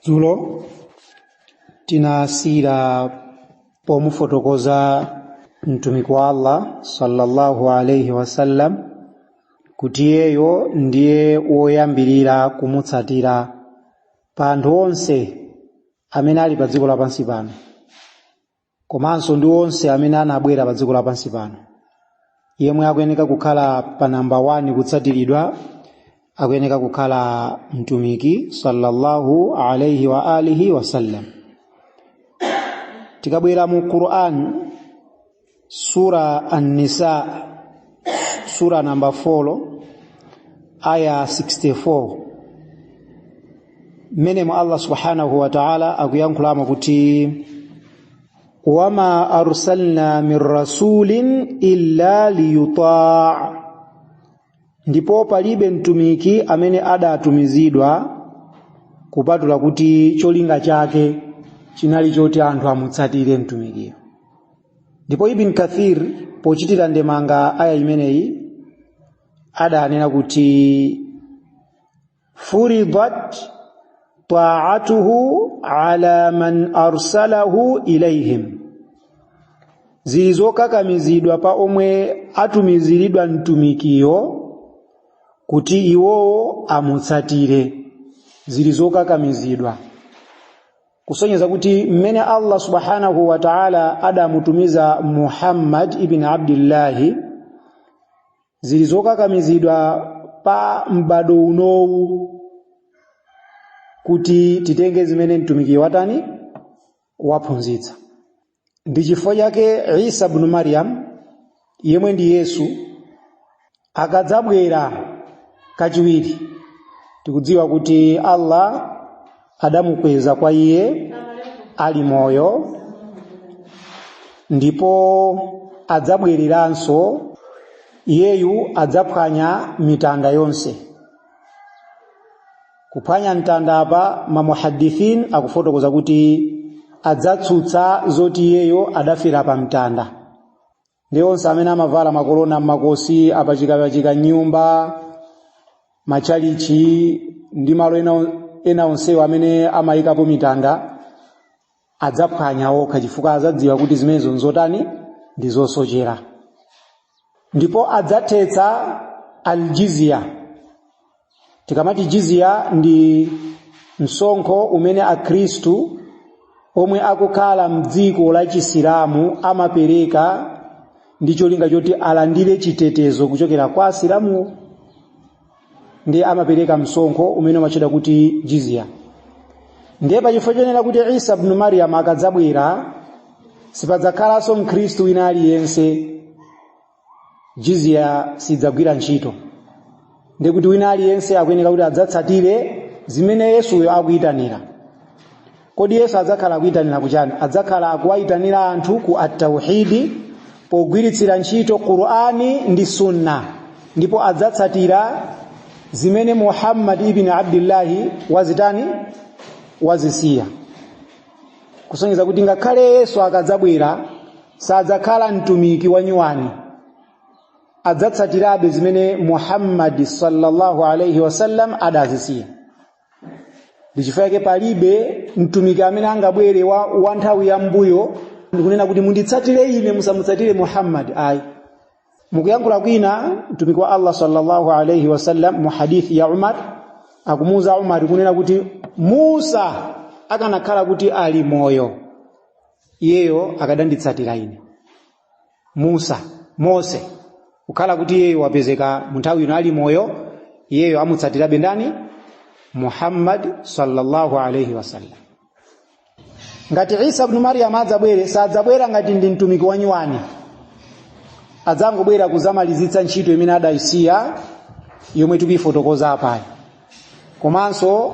Dzulo tinasiyira pomufotokoza mtumiki wa Allah sallallahu alaihi wasallam kuti iyeyo ndiye woyambirira kumutsatira pa anthu onse amene ali pa dziko lapansi pano, komanso ndi onse amene anabwera pa dziko lapansi pano. Yemwe akuyeneka kukhala pa namba 1 kutsatiridwa akuyeneka kukhala mtumiki sallallahu alaihi wa alihi wasallam. Tikabwera mu Quran, sura An-Nisa, sura namba 4 aya 64, mmenemo Allah subhanahu wa ta'ala akuyankhulamo kuti wama arsalna min rasulin illa liyutaa, ndipo palibe mtumiki amene adatumizidwa kupatula kuti cholinga chake chinali choti anthu amutsatire mtumikiyo. Ndipo Ibn Kathir pochitira ndemanga aya imeneyi adanena kuti furidat ta'atuhu ala man arsalahu ilayhim, zili zokakamizidwa pa omwe atumiziridwa mtumikiyo kuti iwowo amutsatire. Zili zokakamizidwa kusonyeza kuti mmene Allah subhanahu wa ta'ala adamutumiza Muhammad ibn Abdillahi, zili zokakamizidwa pa m'bado unowu kuti titenge zimene mtumiki watani waphunzitsa. Ndi chifukwa chake Isa ibn Maryam yemwe ndi Yesu akadzabwera kachiwiri, tikudziwa kuti Allah adamukweza kwa iye ali moyo, ndipo adzabwereranso iyeyu adzaphwanya mitanda yonse. Kuphwanya mtanda apa mamuhadithin akufotokoza kuti adzatsutsa zoti iyeyo adafera pa mtanda. Ndi onse amene amavala makolona m'makosi, apachikapachika nyumba, machalichi ndi malo ena onsewo amene amayikapo mitanda, adzaphwanya okha chifukwa adzadziwa kuti zimenezo nzotani, ndi zosochera. Ndipo adzathetsa aljizya. Tikamati jizya ndi msonkho umene akhristu omwe akukhala mdziko la Chisilamu amapereka ndi cholinga choti alandire chitetezo kuchokera kwa Asilamuwo, ndi amapereka msonkho umene umatchedwa kuti jizya. Ndiye pachifukwa chonena kuti Isa ibn Maryam akadzabwera sipadzakhalanso mkhristu wina aliyense, jizya sidzagwira ntchito. Ndiye kuti wina aliyense akuyeneka kuti adzatsatire zimene Yesuyo akuyitanira. Kodi Yesu adzakhala akuyitanira kuchani? Adzakhala akuwayitanira anthu ku at-tauhidi pogwiritsira ntchito Qur'ani ndi Sunna, ndipo adzatsatira zimene Muhammad ibn Abdillahi wazitani, wazisiya. Kusonyeza kuti ngakhale Yesu akadzabwera sadzakhala mtumiki wanyuwani, adzatsatirabe zimene Muhammad sallallahu alaihi wasallam adazisiya. Ndi chifukwa chake palibe mtumiki amene angabwere wa nthawi ya mbuyo ndikunena kuti munditsatire ine, musamutsatire Muhammad. Ayi. Mukuyankhula kwina mtumiki wa Allah sallallahu alaihi wasallam mu hadithi ya Umar akumuuza Umar kunena kuti Musa akanakhala kuti ali moyo iyeyo akadanditsatira ine. Musa, Mose, kukhala kuti iyeyo wapezeka mu nthawi ino ali moyo, iyeyo amutsatirabe ndani? Muhammad sallallahu alaihi wasallam. Ngati Isa ibn Maryam adzabwere, sadzabwera ngati ndi mtumiki wanyuwani, adzangobwera kuzamalizitsa ntchito imene adayisiya yomwe tikuyifotokoza apayi. Komanso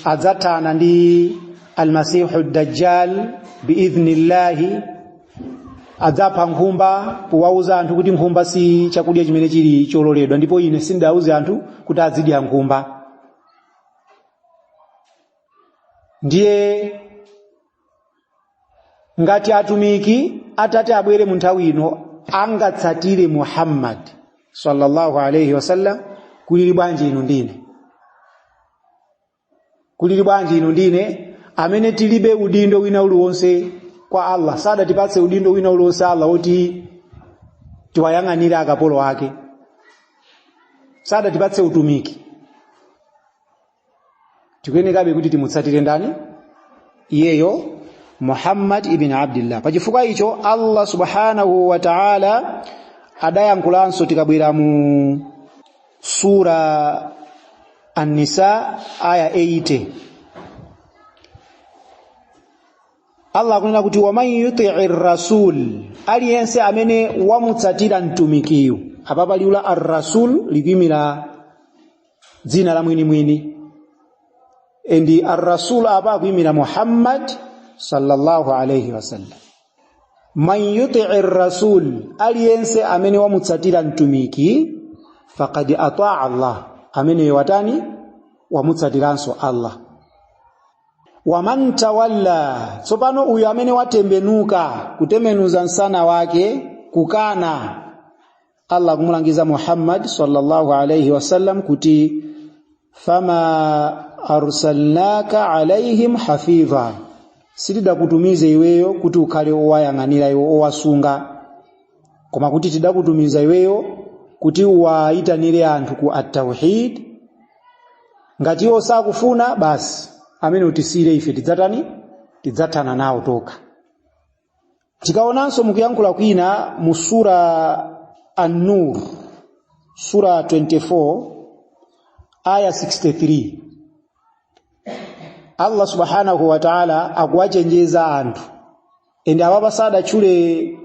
adzathana ndi almasihu dajjal biidhnillahi, adzapha nkhumba powauza anthu kuti nkhumba si chakudya chimene chili chololedwa, ndipo ine sindauze anthu kuti azidya nkhumba. Ndiye ngati atumiki atati abwere mu nthawi ino angatsatire Muhammad sallallahu alaihi wasallam, kulili bwanji inu ndine? Kulili bwanji inu ndine Amene tilibe udindo wina uliwonse kwa Allah, sadatipatse udindo wina uliwonse Allah woti tiwayang'anire akapolo ake, sadatipatse utumiki, tikuyenekabe kuti timutsatire ndani? Iyeyo Muhammad ibn Abdillah. Pachifukwa icho Allah subhanahu wa ta'ala adayankhulanso, tikabwera mu sura An-Nisa aya 80, Allah akunena kuti waman yutii rasul, aliyense amene wamutsatira mtumikiyu. Apapa liwu la ar-rasul likuyimira dzina la mwinimwini, and ar-rasul apa akuyimira Muhammad sallallahu alayhi wasallam. Man yutii rasul, aliyense amene wamutsatira mtumiki, faqad ataa Allah, ameneyo watani? Wamutsatiranso Allah. Waman tawalla, tsopano uyu amene watembenuka, kutembenuza msana wake, kukana, Allah kumulangiza Muhammad sallallahu alayhi wasallam kuti fama arsalnaka alaihim hafidha, sitidakutumize iweyo kuti ukhale owayang'anira iwo, owasunga, koma kuti tidakutumiza iweyo kuti uwayitanire anthu ku at-tauhid. Ngati iwo sakufuna, basi amene utisire ife, tidzatani? Tidzathana nawo tokha. Tikaonanso mukuyankhula kwina mu sura An-Nur, sura 24 aya 63, Allah subhanahu wa ta'ala akuwachenjeza anthu, ende awapa sadatchule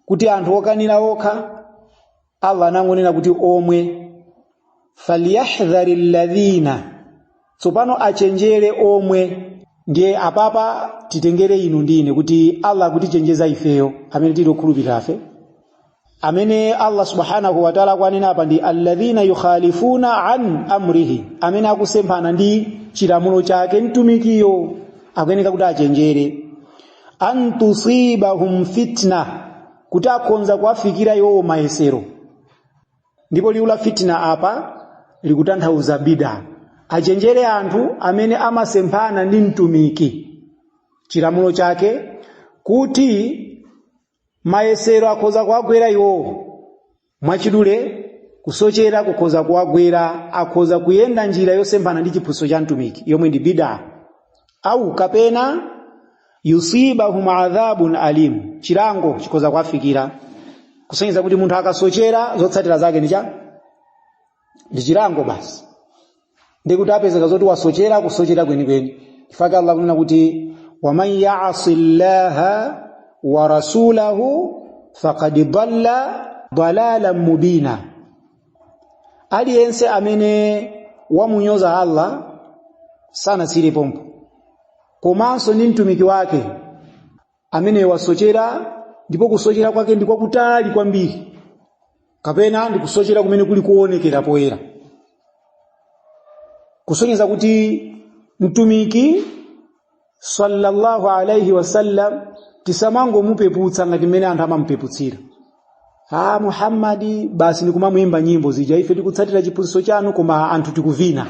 kuti anthu okanira okha. Allah anangonena kuti omwe, falyahdhari alladhina, tsopano achenjere omwe. Ndiye apapa titengere inu ndine kuti Allah akutichenjeza ifeyo amene tili okhulupirira afe. Amene Allah subhanahu wa ta'ala akwanena apa ndi alladhina yukhalifuna an amrihi, amene akusemphana ndi chilamulo chake mtumikiyo, akuyeneka kuti achenjere. An tusibahum fitna, kuti akhonza kuwafikira iwowo mayesero. Ndipo liwu la fitna apa likutanthauza bida. Achenjere anthu amene amasemphana ndi mtumiki, chilamulo chake, kuti mayesero akhoza kuwagwera iwowo. Mwachidule, kusochera kukhoza kuwagwera, akhoza kuyenda njira yosemphana ndi chiphunzitso cha mtumiki yomwe ndi bida, au kapena yusibahum adhabun alim, chilango chikhoza kuwafikira. Kusonyeza kuti munthu akasochera, zotsatira zake ndi cha ndi chilango basi, ndikuti apezeka zoti wasochera, kusochera kwenikweni. Chifukwa Allah kunena kuti waman ya'si llaha wa rasulahu faqad dalla dalalan mubina, aliyense amene wamunyoza Allah sanasire pompo, komanso ndi mtumiki wake, amene wasochera, ndipo kusochera kwake ndi kwakutali kwambiri, kapena ndi kusochera kumene kuli kuonekera poyera. Kusonyeza kuti mtumiki sallallahu alaihi wasallam tisamangomupeputsa ngati mmene anthu amamupeputsira. Ah, Muhammadi basi, ndikumamuyimba nyimbo zija, ife tikutsatira chiphunzitso chanu, koma anthu tikuvina.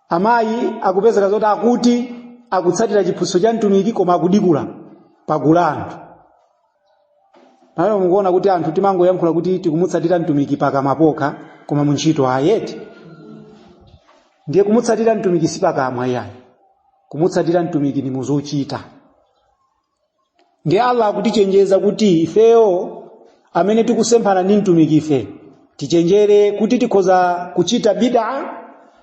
Amayi akupezeka zoti akuti akutsatira chiphunzitso cha mtumiki, koma akudikula pagulu anthu. Pamene mukuona kuti anthu timangoyankhula kuti tikumutsatira mtumiki pakamwa pokha, koma muntchito ayeti. Ndiye kumutsatira mtumiki si pakamwa iyayi, kumutsatira mtumiki ni muzochita. Ndiye Allah akutichenjeza kuti ifeyo amene tikusemphana ndi mtumiki, ife tichenjere kuti tikhoza kuchita bid'a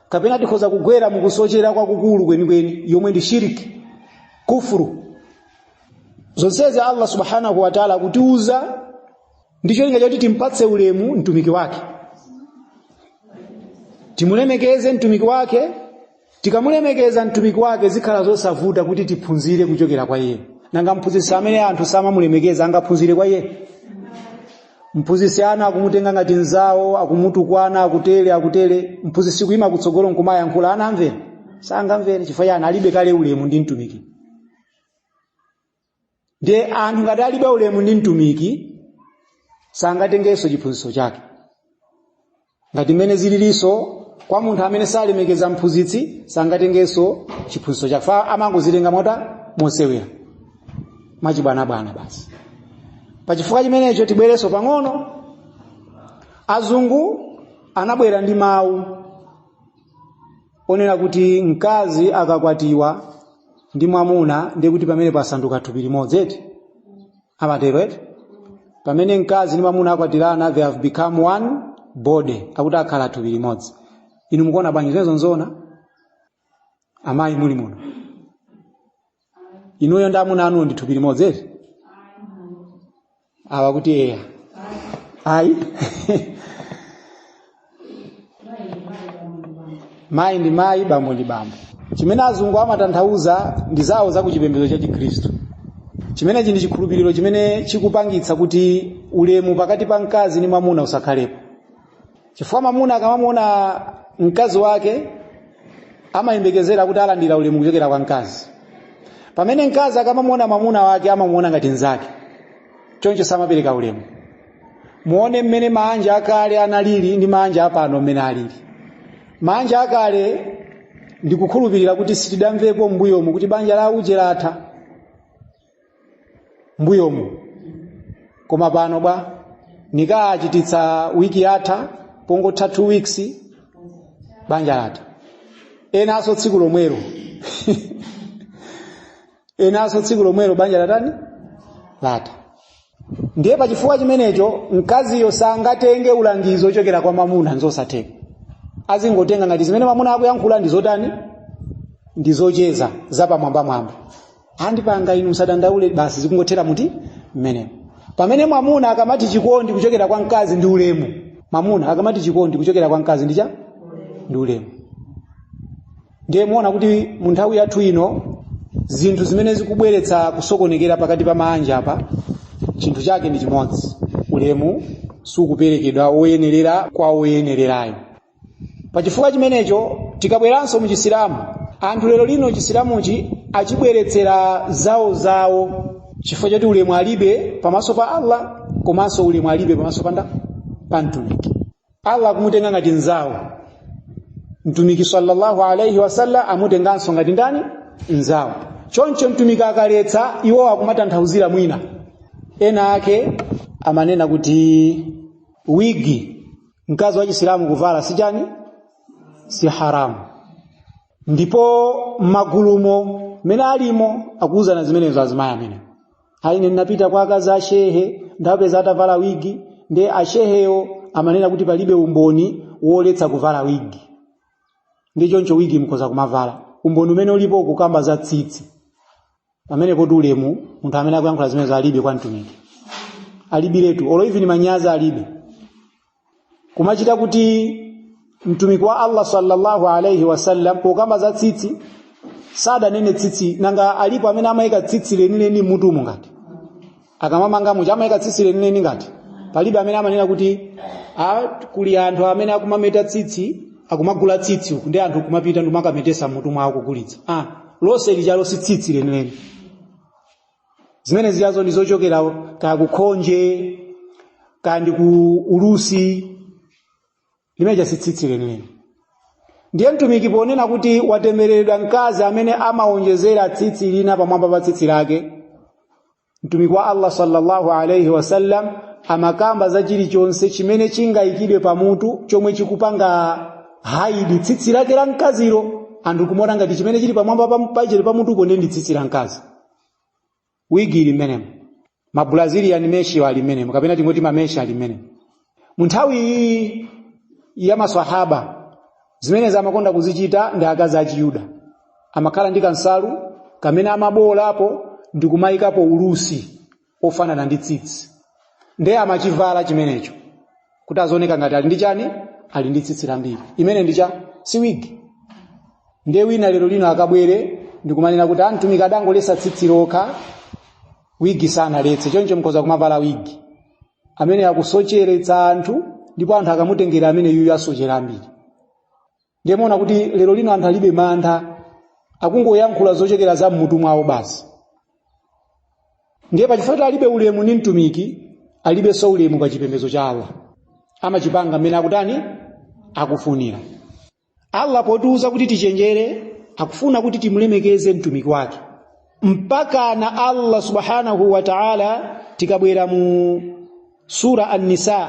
kapena tikhoza kugwera mukusochera kwakukulu kwenikweni yomwe ndi shiriki, kufuru. Zonsezi Allah subhanahu wa ta'ala akutiuza ndi cholinga choti timpatse ulemu mtumiki wake, timulemekeze mtumiki wake. Tikamulemekeza mtumiki wake, zikhala zosavuta kuti tiphunzire kuchokera kwa iye. Nanga mphunzitsi amene anthu samamulemekeza angaphunzire kwa iye? Mphunzitsi ana akumutenga ngati nzawo, akumutukwana, akutere akutere, mphunzitsi kuyima kutsogolo nkumayankhula, ana amvera? Sangamvere. Chifukwa chani? Alibe kale ulemu ndi mtumiki. Ndiye anthu ngati alibe ulemu ndi mtumiki, sangatengenso chiphunzitso chake. Ngati mmene zililinso Kwa munthu amene salemekeza mphunzitsi, sangatengenso chiphunzitso chake. Amangozitenga mota mosewera, mwachibwanabwana basi. Pachifukwa chimenecho, tibwerenso pang'ono. Azungu anabwera ndi mawu onena kuti mkazi akakwatiwa ndi mwamuna, ndiye kuti pamene pasanduka thupi limodzi, eti? Amatero, eti? Pamene mkazi ndi mwamuna akwatirana, they have become one body, akuti akhala thupi limodzi. Inu mukuona bwanji? Zimenezo nzona? Amayi muli muno, inuyo ndi amuna anuwo ndi thupi limodzi, eti? Awa kuti eya, ayi. Mayi ndi mayi, bambo ndi bambo. Chimene azungu amatanthauza ndi zawo za kuchipembedzo cha Chikhristu. Chimenechi ndi chikhulupiriro chimene chikupangitsa kuti ulemu pakati pa mkazi ndi mwamuna usakhalepo, chifukwa mwamuna akamamuona mkazi wake amayembekezera kuti alandira ulemu kuchokera kwa mkazi, pamene mkazi akamamuona mwamuna wake amamuona ngati mnzake, choncho samapereka ulemu. Muone mmene maanja akale analili ndi maanja apano mmene alili. Maanja akale, ndikukhulupirira kuti sitidamvepo mbuyomu kuti banja la uje latha mbuyomu, koma pano bwa nikachititsa wiki yatha, pongotha 2 weeks banja latha. Enanso tsiku lomwelo, enanso tsiku lomwelo banja latani? Latha. Ndiye pachifukwa chimenecho mkaziyo sangatenge ulangizo ochokera kwa mwamuna, nzosatheka. Azingotenga ngati zimene mwamuna akuyankhula ndi zotani? Ndi zocheza zapamwambamwamba. "Andipanga, inu musadandaule," basi, zikungothera muti mmenemo. Pamene mwamuna akamati chikondi kuchokera kwa mkazi ndi ulemu, mwamuna akamati chikondi kuchokera kwa mkazi ndi cha? Ndi ulemu. Ndiye muona kuti mu nthawi yathu ino zinthu zimene zikubweretsa kusokonekera pakati pa maanja apa, chinthu chake ndi chimodzi: ulemu sukuperekedwa woyenerera kwa woyenererayo. Pachifukwa chimenecho, tikabweranso mu Chisilamu, anthu lero lino Chisilamuchi achibweretsera zawo zawo, chifukwa choti ulemu alibe pamaso pa Allah, komanso ulemu alibe pamaso pa pa mtumiki. Allah akumutenga ngati nzawo, Mtumiki sallallahu alaihi wasallam amutenganso ngati ndani? Nzawo. Choncho mtumiki akaletsa, iwo akumatanthauzira mwina. Ena ake amanena kuti wigi mkazi wa Chisilamu kuvala si chani? Si haramu. Ndipo m'magulumo mene alimo akuwuzana zimenezo azimayi amene ayi, "Ine ndinapita kwa akazi ashehe, ndapeza atavala wigi, nde asheheyo amanena kuti palibe umboni woletsa kuvala wigi, ndi choncho wigi mukhoza kumavala. Umboni umene ulipo kukamba za tsitsi." Pamene poti ulemu munthu amene akuyankhula zimenezo alibe kwa mtumiki, alibiretu, olo even manyazi alibe. Kumachita kuti mtumiki wa Allah sallallahu alaihi wasallam pokamba za tsitsi sadanene tsitsi. Nanga alipo amene amayika tsitsi lenileni mutumu? Ngati akamamanga muja amayika tsitsi lenileni? Ngati palibe amene amanena kuti a, kuli anthu amene akumameta tsitsi, akumagula tsitsi uku, ndi anthu kumapita ndimakametesa mutu mwawo kugulitsa. Ah, lonse lijalo si tsitsi lenileni. Zimene zijazo ndi zochokera kaya kukhonje, kaya ndi ku ulusi, limeja si tsitsi lenileni. Ndiye mtumiki ponena kuti watembereredwa mkazi amene amawonjezera tsitsi lina pamwamba pa tsitsi lake, mtumiki wa Allah sallallahu alaihi wasallam amakamba za chilichonse chimene chingayikidwe pamutu chomwe chikupanga hide tsitsi lake la mkazilo, anthu kumuona ngati chimene chili pamwamba pachili pamutupo ndiye ndi tsitsi la mkazi. Wigi ili mmenemo, ma Brazilian mesh ali mmenemo, kapena tingoti ma mesh ali mmenemo. Mu nthawi iyi ya maswahaba, zimene amakonda kuzichita ndi akazi Achiyuda. Amakhala ndi kansalu kamene amabowolapo ndi kumayikapo ulusi ofanana ndi tsitsi, ndiye amachivala chimenecho kuti azioneka ngati ali ndi chani? Ali ndi tsitsi lambiri. Imene ndi cha? Si wigi. Ndiye wina lero lino akabwere ndikumanena kuti amtumiki adangoletsa tsitsi lokha, wigi sanaletse, choncho mkhoza kumavala wigi. Amene akusocheretsa anthu, ndipo anthu akamutengera amene yuyu asochera ambiri. Ndiye muona kuti lero lino anthu alibe mantha, akungoyankhula zochokera za mmutu mwawo basi. Ndiye pachifukwa alibe ulemu ndi mtumiki, alibenso ulemu pa chipembedzo cha Allah, amachipanga mmene akutani? Akufunira. Allah potiuza kuti tichenjere, akufuna kuti timulemekeze mtumiki wake. Mpaka na Allah subhanahu wa ta'ala, tikabwera mu sura An-Nisa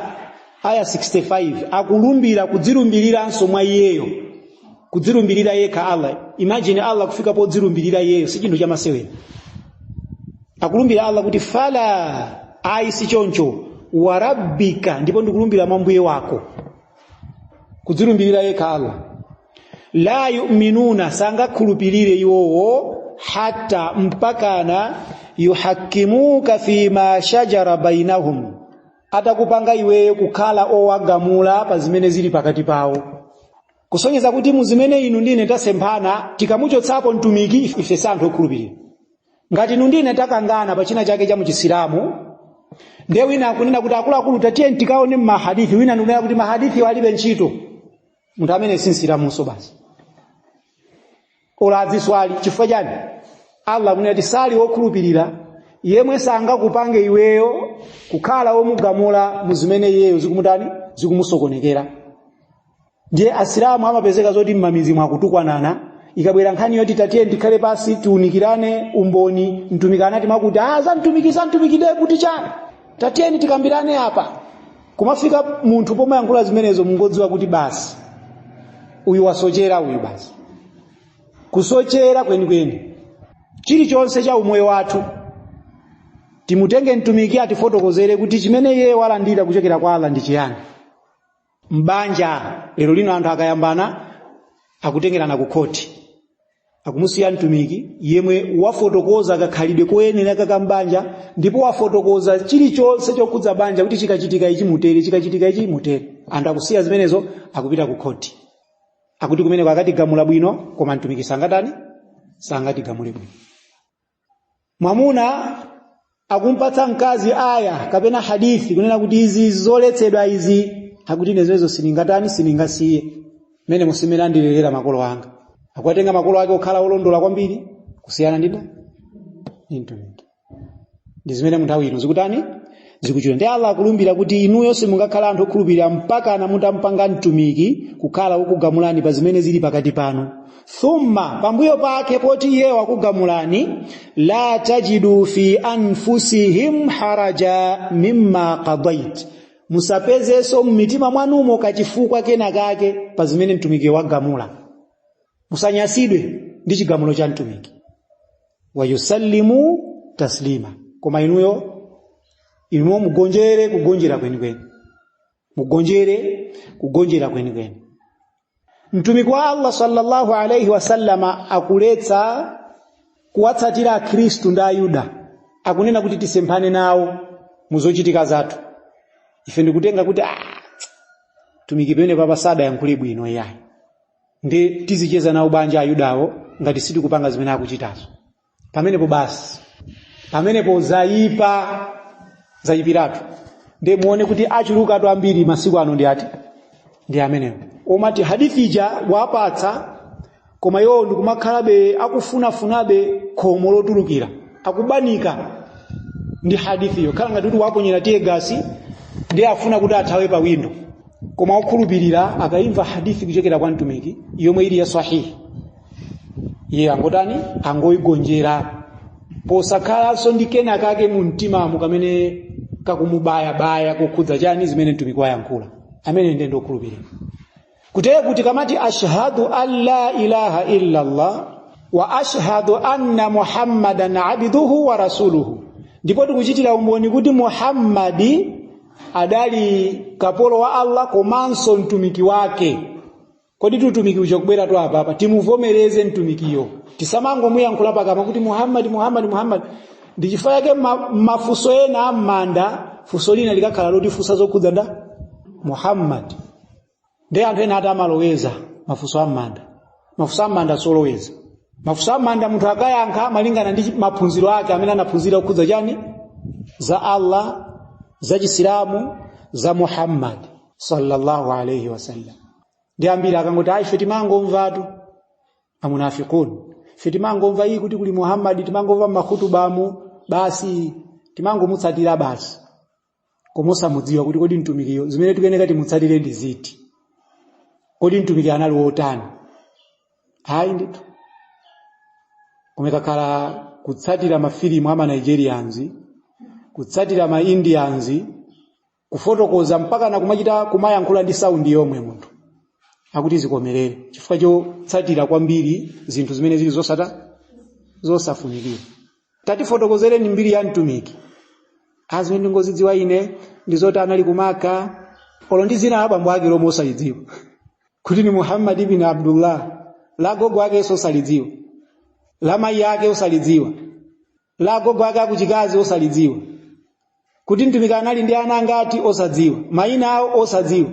aya 65, akulumbira, kudzilumbiriranso mwa iyeyo, kudzilumbirira yekha Allah. Imagine Allah kufika podzilumbirira iyeyo, si chinthu chamasewera. Akulumbira Allah kuti fala, ayi, si choncho, warabbika, ndipo ndikulumbira mwa mbuye wako. Kudzilumbirira yekha Allah. La yu'minuna, sangakhulupirire iwowo, hatta, mpakana, yuhakimuka fima shajara bainahum, atakupanga iweyo kukhala owagamula pa zimene zili pakati pawo. Kusonyeza kuti muzimene inu ndine tasemphana, tikamuchotsapo mtumiki, ife si anthu okhulupirira. Ngati inu ndine takangana pa china chake cha muchisilamu, ndiye wina akunena kuti, "Akuluakulu, tatiye tikaone mmahadithi," wina ndikunena kuti mahadithi alibe ntchito, munthu amene si msilamunso basi, olo adziswali. Chifukwa chani? Allah akunena kuti sali wokhulupirira yemwe sangakupange iweyo kukhala womugamula mu zimene iyeyo zikumutani, zikumusokonekera. Ndiye asilamu amapezeka zoti mmamizi mwakutukwanana ikabwera nkhani yoti tatiye tikhale pasi, tiunikirane umboni, mtumiki anati mwakuti, ah, za mtumiki, za mtumiki de kuti chani, tatiyeni tikambirane apa. Kumafika munthu pomayankhula zimenezo, mungodziwa kuti basi, uyu wasochera uyu, basi kusochera kwenikweni. Chilichonse cha umoyo wathu, timutenge mtumiki atifotokozere kuti chimene iye walandira kuchokera kwa Allah ndi chiyani. Mbanja lero lino anthu akayambana akutengerana ku khoti, akumusiya mtumiki yemwe wafotokoza kakhalidwe koyenera kakambanja, ndipo wafotokoza chilichonse chokhudza banja kuti chikachitika ichi mutere, chikachitika ichi mutere. Anthu akusiya zimenezo, akupita ku khoti, akuti kumeneko akatigamula bwino, koma mtumiki sangatani, sangatigamule bwino. Mwamuna akumpatsa mkazi aya kapena hadithi kunena kuti izi zoletsedwa izi, akuti ine zimenezo siningatani, siningasiye, mene musimene andilelera makolo anga. Akuwatenga makolo ake okhala olondola kwambiri kusiyana ndida ndi mtumiki. Ndi zimene munthawi ino zikutani, zikuchita. Ndi Allah akulumbira kuti inuyo simungakhala anthu okhulupirira mpaka na mutampanga mtumiki kukhala wokugamulani pa zimene zili pakati panu. Thumma, pambuyo pake poti iye wakugamulani, la tajidu fi anfusihim haraja mimma qadait, musapezenso mmitima mwanumo kachifukwa kena kake pa zimene mtumiki wagamula. Musanyasidwe ndi chigamulo cha mtumiki. Wayusallimu taslima, koma inuyo, inuyo mugonjere kugonjera kwenikweni, mugonjere kugonjera kwenikweni. Mtumiki wa Allah sallallahu alaihi wasallama akuletsa kuwatsatira akhristu ndi ayuda, akunena kuti tisemphane nawo muzochitika zathu. Ife ndikutenga kuti, ah, mtumiki pamene papa sadayankhule bwino, iyayi, ndi tizicheza nawo banja ayudawo ngati sitikupanga zimene akuchitazo? Pamenepo basi, pamenepo zayipa, zayipiratu. Ndi muone kuti achulukatu ambiri masiku ano ndi ati, ndi amenewo omati hadithi ija wapatsa, koma iwo ndikumakhalabe akufunafunabe khomo lotulukira, akubanika ndi hadithiyo, khala ngati kuti waponyera tear gas, ndi afuna kuti athawe pa windo. Koma okhulupirira akayimva hadithi kuchokera kwa mtumiki yomwe ili ya sahihi, iye angotani? Angoyigonjera, posakhalanso ndi kena kake mu mtimamo kamene kakumubayabaya kukhudza chani, zimene mtumiki wayankhula. Amene ndiye ndokhulupirira. Kuteye kuti kamati ashhadu an la ilaha illa Allah wa ashhadu anna Muhammadan abduhu wa rasuluhu, ndipo tikuchitira umboni kuti Muhammadi adali kapolo wa Allah komanso mtumiki wake. Kodi tutumiki uja kubwera tu apapa, timuvomereze mtumikiyo, tisamangomuyankhula pakamwa kuti Muhammad, Muhammad, Muhammad. Ndi chifukwa chake mafunso ena am'manda, funso lina likakhala lotifunsa zokhudza nda Muhammad. Ndi anthu ena ati amaloweza mafunso am'manda. Mafunso am'manda soloweza. Mafunso am'manda munthu akayankha malingana ndi maphunziro ake amene anaphunzira kukhudza chani, za Allah, za Chisilamu, za Muhammad sallallahu alayhi wasallam. Ndi ambiri akangoti, "Ayi, ife timangomvatu, amunafiqun, ife timangomva iyi kuti kuli Muhammad, timangomva m'makhutubamu basi, timangomutsatira basi," koma osamudziwa kuti kodi mtumikiyo zimene tikuyeneka timutsatire ndi ziti. Kodi mtumiki anali wotani? Ayi ndithu, koma ikakhala kutsatira mafilimu ama Nigerians, kutsatira ma Indians, kufotokoza mpaka na kumachita kumayankhula ndi sound yomwe munthu akuti zikomerere, chifukwa chotsatira kwambiri zinthu zimene zili zosafunikira. Tatifotokozereni mbiri ya mtumiki. Azimene ndingozidziwa ine ndizoti anali kumaka, olo ndi zina la abambo ake lomwe osalidziwa kuti ni Muhammad ibn Abdullah, la gogo ake osalidziwa, la mayi ake osalidziwa, la gogo ake akuchikazi osalidziwa, kuti mtumiki anali ndi ana angati osadziwa, mayina awo osadziwa,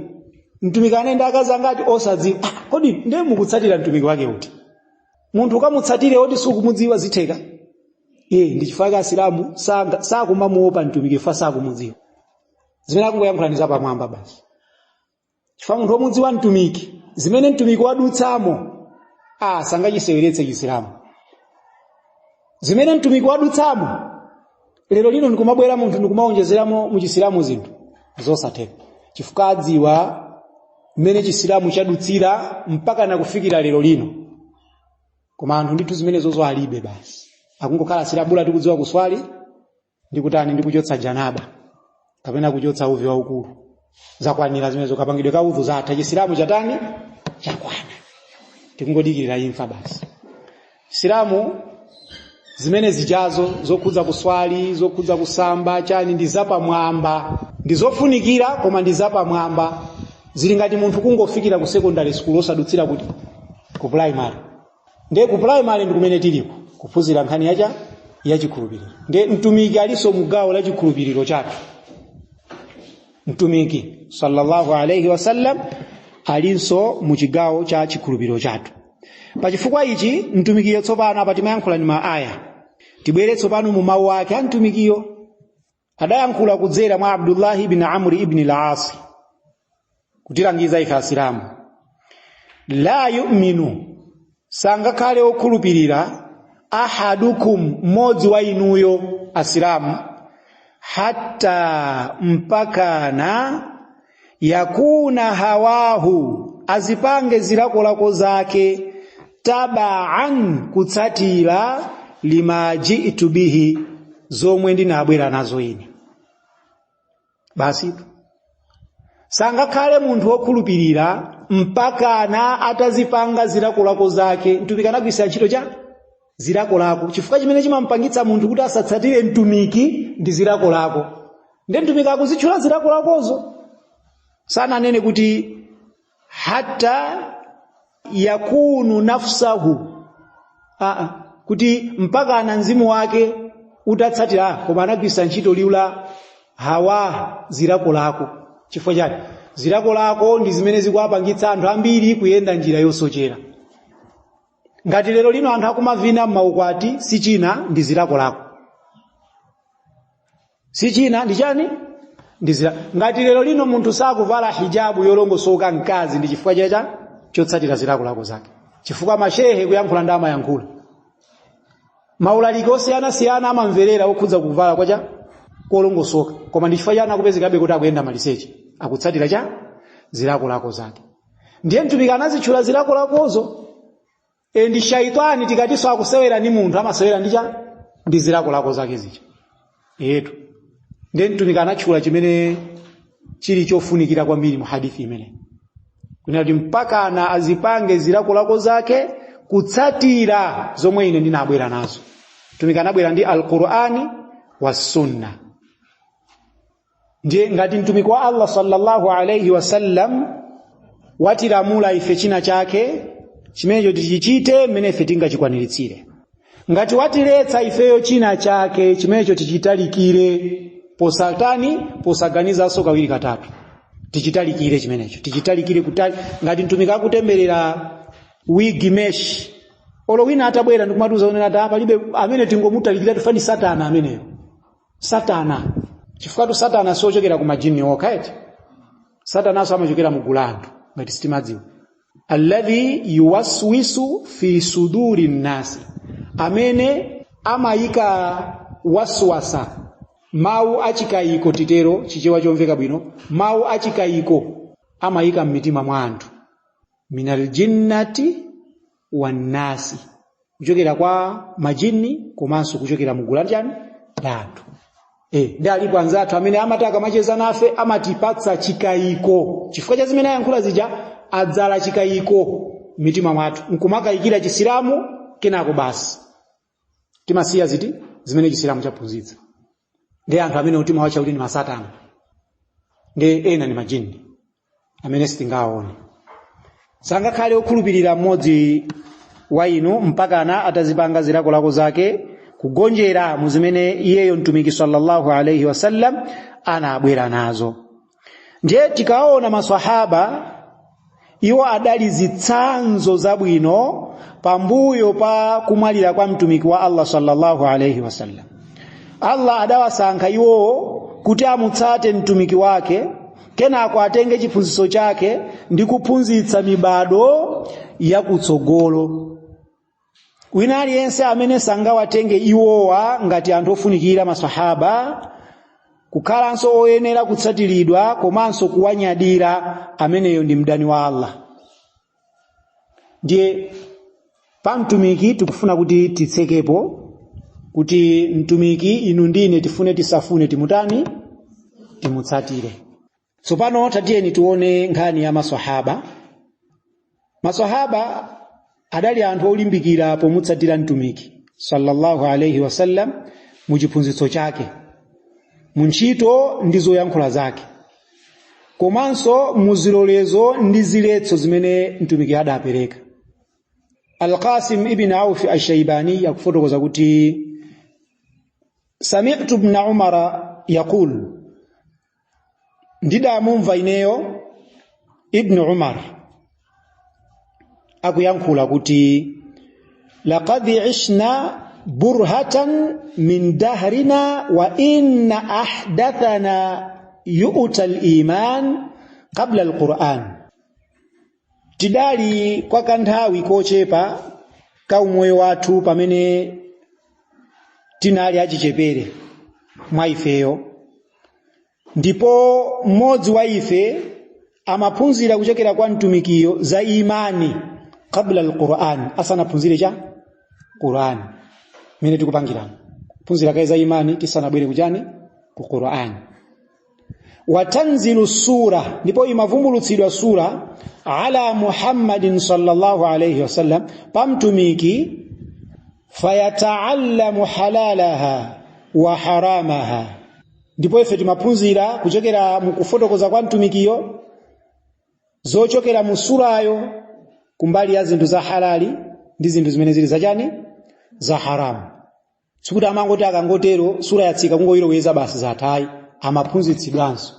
mtumiki anali ndi akazi angati osadziwa. Kodi ndiye mukutsatira mtumiki wake uti? Munthu ukamutsatire oti sukumudziwa, zitheka? Iye ndi chifukwa Asilamu sakumamuopa mtumiki, fa sakumudziwa. Zimene akungoyankhula ndi zapamwamba basi, chifukwa munthu womudziwa mtumiki, zimene mtumiki wadutsamo, sangachiseweretse Chisilamu. Zimene mtumiki wadutsamo, lero lino ndikumabwera munthu ndikumaonjezeramo mu Chisilamu zinthu zosatheka, chifukwa adziwa mmene Chisilamu chadutsira mpaka nakufikira lero lino. Koma anthu ndithu zimene zozo alibe basi, akungokhala Asilamu, bola tikudziwa kuswali ndikutani, ndikuchotsa janaba kapena kuchotsa uvi waukulu, zakwanira zimenezo. Kapangidwe ka udhu zatha, Chisilamu chatani? Chakwana, tikungodikirira imfa basi. Silamu zimene zijazo zokhudza kuswali, zokhudza kusamba, chani, ndi zapamwamba, ndi zofunikira, koma ndi zapamwamba. Zili ngati munthu kungofikira ku secondary school osadutsira kuti ku primary. Ndiye ku primary ndi kumene tiliko kuphunzira nkhani yacha yachikhulupiriro. Ndiye mtumiki alinso mu gawo la chikhulupiriro chathu. Mtumiki sallallahu alayhi wasallam alinso mu chigawo cha chikhulupiriro chathu. Pachifukwa ichi mtumikiyo tsopano, apa timayankhula ndi maaya, tibwere tsopano mu mawu ake a mtumikiyo. Adayankhula kudzera mwa Abdullah ibn Amr ibn al-As kutilangiza ife Asilamu: la yu'minu, sangakhale okhulupirira, ahadukum, mmodzi wa inuyo Asilamu, hatta, mpakana, yakuna hawahu, azipange zilakolako zake, tabaan, kutsatira, lima ji'tu bihi, zomwe ndinabwera nazo ine. Basi, sangakhale munthu wokhulupirira mpakana atazipanga zilakolako zake. Mtumiki anagwiritsa ntchito cha zilakolako, chifukwa chimene chimampangitsa munthu kuti asatsatire mtumiki ndi zilakolako. Ndiye mtumiki akuzitchula zilakolakozo, sananene kuti hatta yakunu nafsahu, kuti mpakana mzimu wake utatsatira, koma anagwiritsa ntchito liwu la hawa, zilakolako. Chifukwa chani? Zilakolako ndi zimene zikuwapangitsa anthu ambiri kuyenda njira yosochera. Ngati lero lino anthu akumavina m'maukwati, si china, ndi zilakolako. Si china, ndi chani? Ndi zila. Ngati lero lino munthu sakuvala hijabu yolongosoka, mkazi, ndi chifukwa chacha chotsatira zilakolako zake, chifukwa mashehe kuyankhula ndi amayankhula, maulaliki osiyanasiyana amamverera okhudza kuvala kwacha kolongosoka, koma ndi chifukwa chani akupezekabe kuti akuyenda maliseche? Akutsatira cha zilakolako zake. Ndiye mtumiki anazitchula zilakolakozo. E, ndi shaitani tikatinso akusewera ndi munthu, amasewera ndi cha ndi zilakolako zake zija etu. Ndiye mtumiki anatchula chimene chili chofunikira kwambiri mu hadithi imene kunena kuti mpakana azipange zilakolako zake kutsatira zomwe ine ndinabwera nazo. Mtumiki anabwera ndi Alqurani wa Sunna. Ndiye ngati mtumiki wa Allah sallallahu alayhi wasallam watilamula ife china chake, chimenecho tichichite mmene ife tingachikwaniritsire. Ngati watiletsa ifeyo china chake, chimenecho tichitalikire posatani, posaganizanso kawiri katatu, tichitalikire chimenecho, tichitalikire kutali. Ngati mtumiki akutemberera wigi mesh, olo wina atabwera ndikumatiuza kunena ati palibe amene, tingomutalikira, tifani satana ameneyo, satana. Chifukwa tu satana siochokera ku majini okha eti, satanaso amachokera mu gulu anthu, ngati sitimadziwa. Alladhi yuwaswisu fi suduri nnasi, amene amayika waswasa, mawu achikayiko, titero Chichewa chomveka bwino, mawu achikayiko amayika mmitima mwa anthu. Minal jinnati wannasi, kuchokera kwa majini komanso kuchokera mu gulu chani la anthu. Ndi alipo anzathu amene amati akamacheza nafe amatipatsa chikayiko chifukwa cha zimene ayankhula zija, adzala chikayiko m'mitima mwathu nkumakayikira Chisilamu, kenako basi timasiya ziti zimene Chisilamu chaphunzitsa. Ndi anthu amene timawatcha kuti ndi masatana, ndi ena ndi majini amene sitingawaone. Sangakhale okhulupirira mmodzi wa inu mpakana atazipanga zilakolako zake kugonjera mu zimene iyeyo Mtumiki sallallahu alaihi wasallam anabwera nazo. Ndiye tikaona maswahaba, iwo adali zitsanzo zabwino pambuyo pa kumwalira kwa Mtumiki wa Allah sallallahu alaihi wasallam. Allah adawasankha iwowo kuti amutsate mtumiki wake, kenako atenge chiphunzitso chake ndi kuphunzitsa mibado yakutsogolo. Wina aliyense amene sangawatenge iwowa ngati anthu ofunikira, maswahaba, kukhalanso oyenera kutsatiridwa komanso kuwanyadira, ameneyo ndi mdani wa Allah. Ndiye pa mtumiki tikufuna kuti titsekepo kuti mtumiki, inu ndine, tifune tisafune, timutani? Timutsatire. Tsopano tatiyeni tione nkhani ya maswahaba. Maswahaba adali anthu olimbikira pomutsatira Mtumiki sallallahu alaihi wasallam mu chiphunzitso chake, mu ntchito ndi zoyankhula zake, komanso mu zilolezo ndi ziletso zimene mtumiki adapereka. Alqasim ibn Auf Ashaibani akufotokoza kuti sami'tu ibn Umara yaqul, ndidamumva ineyo Ibn Umar akuyankhula kuti laqad ishna burhatan min dahrina wa inna ahdathana yu'ta al-iman qabla al-Qur'an. Tidali kwa kanthawi kochepa ka umoyo wathu pamene tinali achichepere mwa ifeyo, ndipo mmodzi wa ife amaphunzira kuchokera kwa mtumikiyo za imani qabla al-Qur'an, asanaphunzire cha Qur'an. Mene tikupangiramo phunzira kaye za imani tisanabwere kuchani, ku Qur'an. Watanzilu sura, ndipo imavumbulutsidwa sura ala Muhammadin sallallahu alayhi wasallam, pa mtumiki, fayataallamu halalaha wa haramaha, ndipo ife timaphunzira kuchokera mukufotokoza kwa mtumikiyo zochokera mu surayo kumbali ya zinthu za halali ndi zinthu zimene zili zachani, za haramu. Sikuti amangoti akangotero sura yatsika kungoyiloweza basi zathayi, amaphunzitsidwanso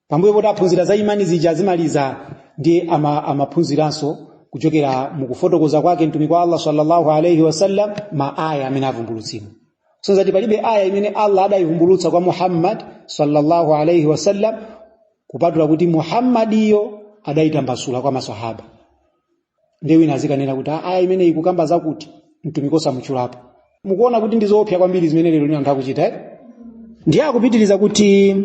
pambuyo poti aphunzira za imani zija azimaliza, ndiye amaphunziranso kuchokera mukufotokoza kwake mtumiki wa Allah sallallahu alayhi wasallam maaya amene avumbulutsidwa. Sonzati palibe aya imene Allah adayivumbulutsa kwa Muhammad sallallahu alayhi wasallam kupatula kuti Muhammadiyo adayitambasula kwa maswahaba. Ndiye wina azikanena kuti aya imene ikukamba zakuti mtumiki osamutchulapo. Mukuona kuti ndi zoopsa kwambiri zimene lero lino anthu akuchita, eh? Ndiye akupitiriza kuti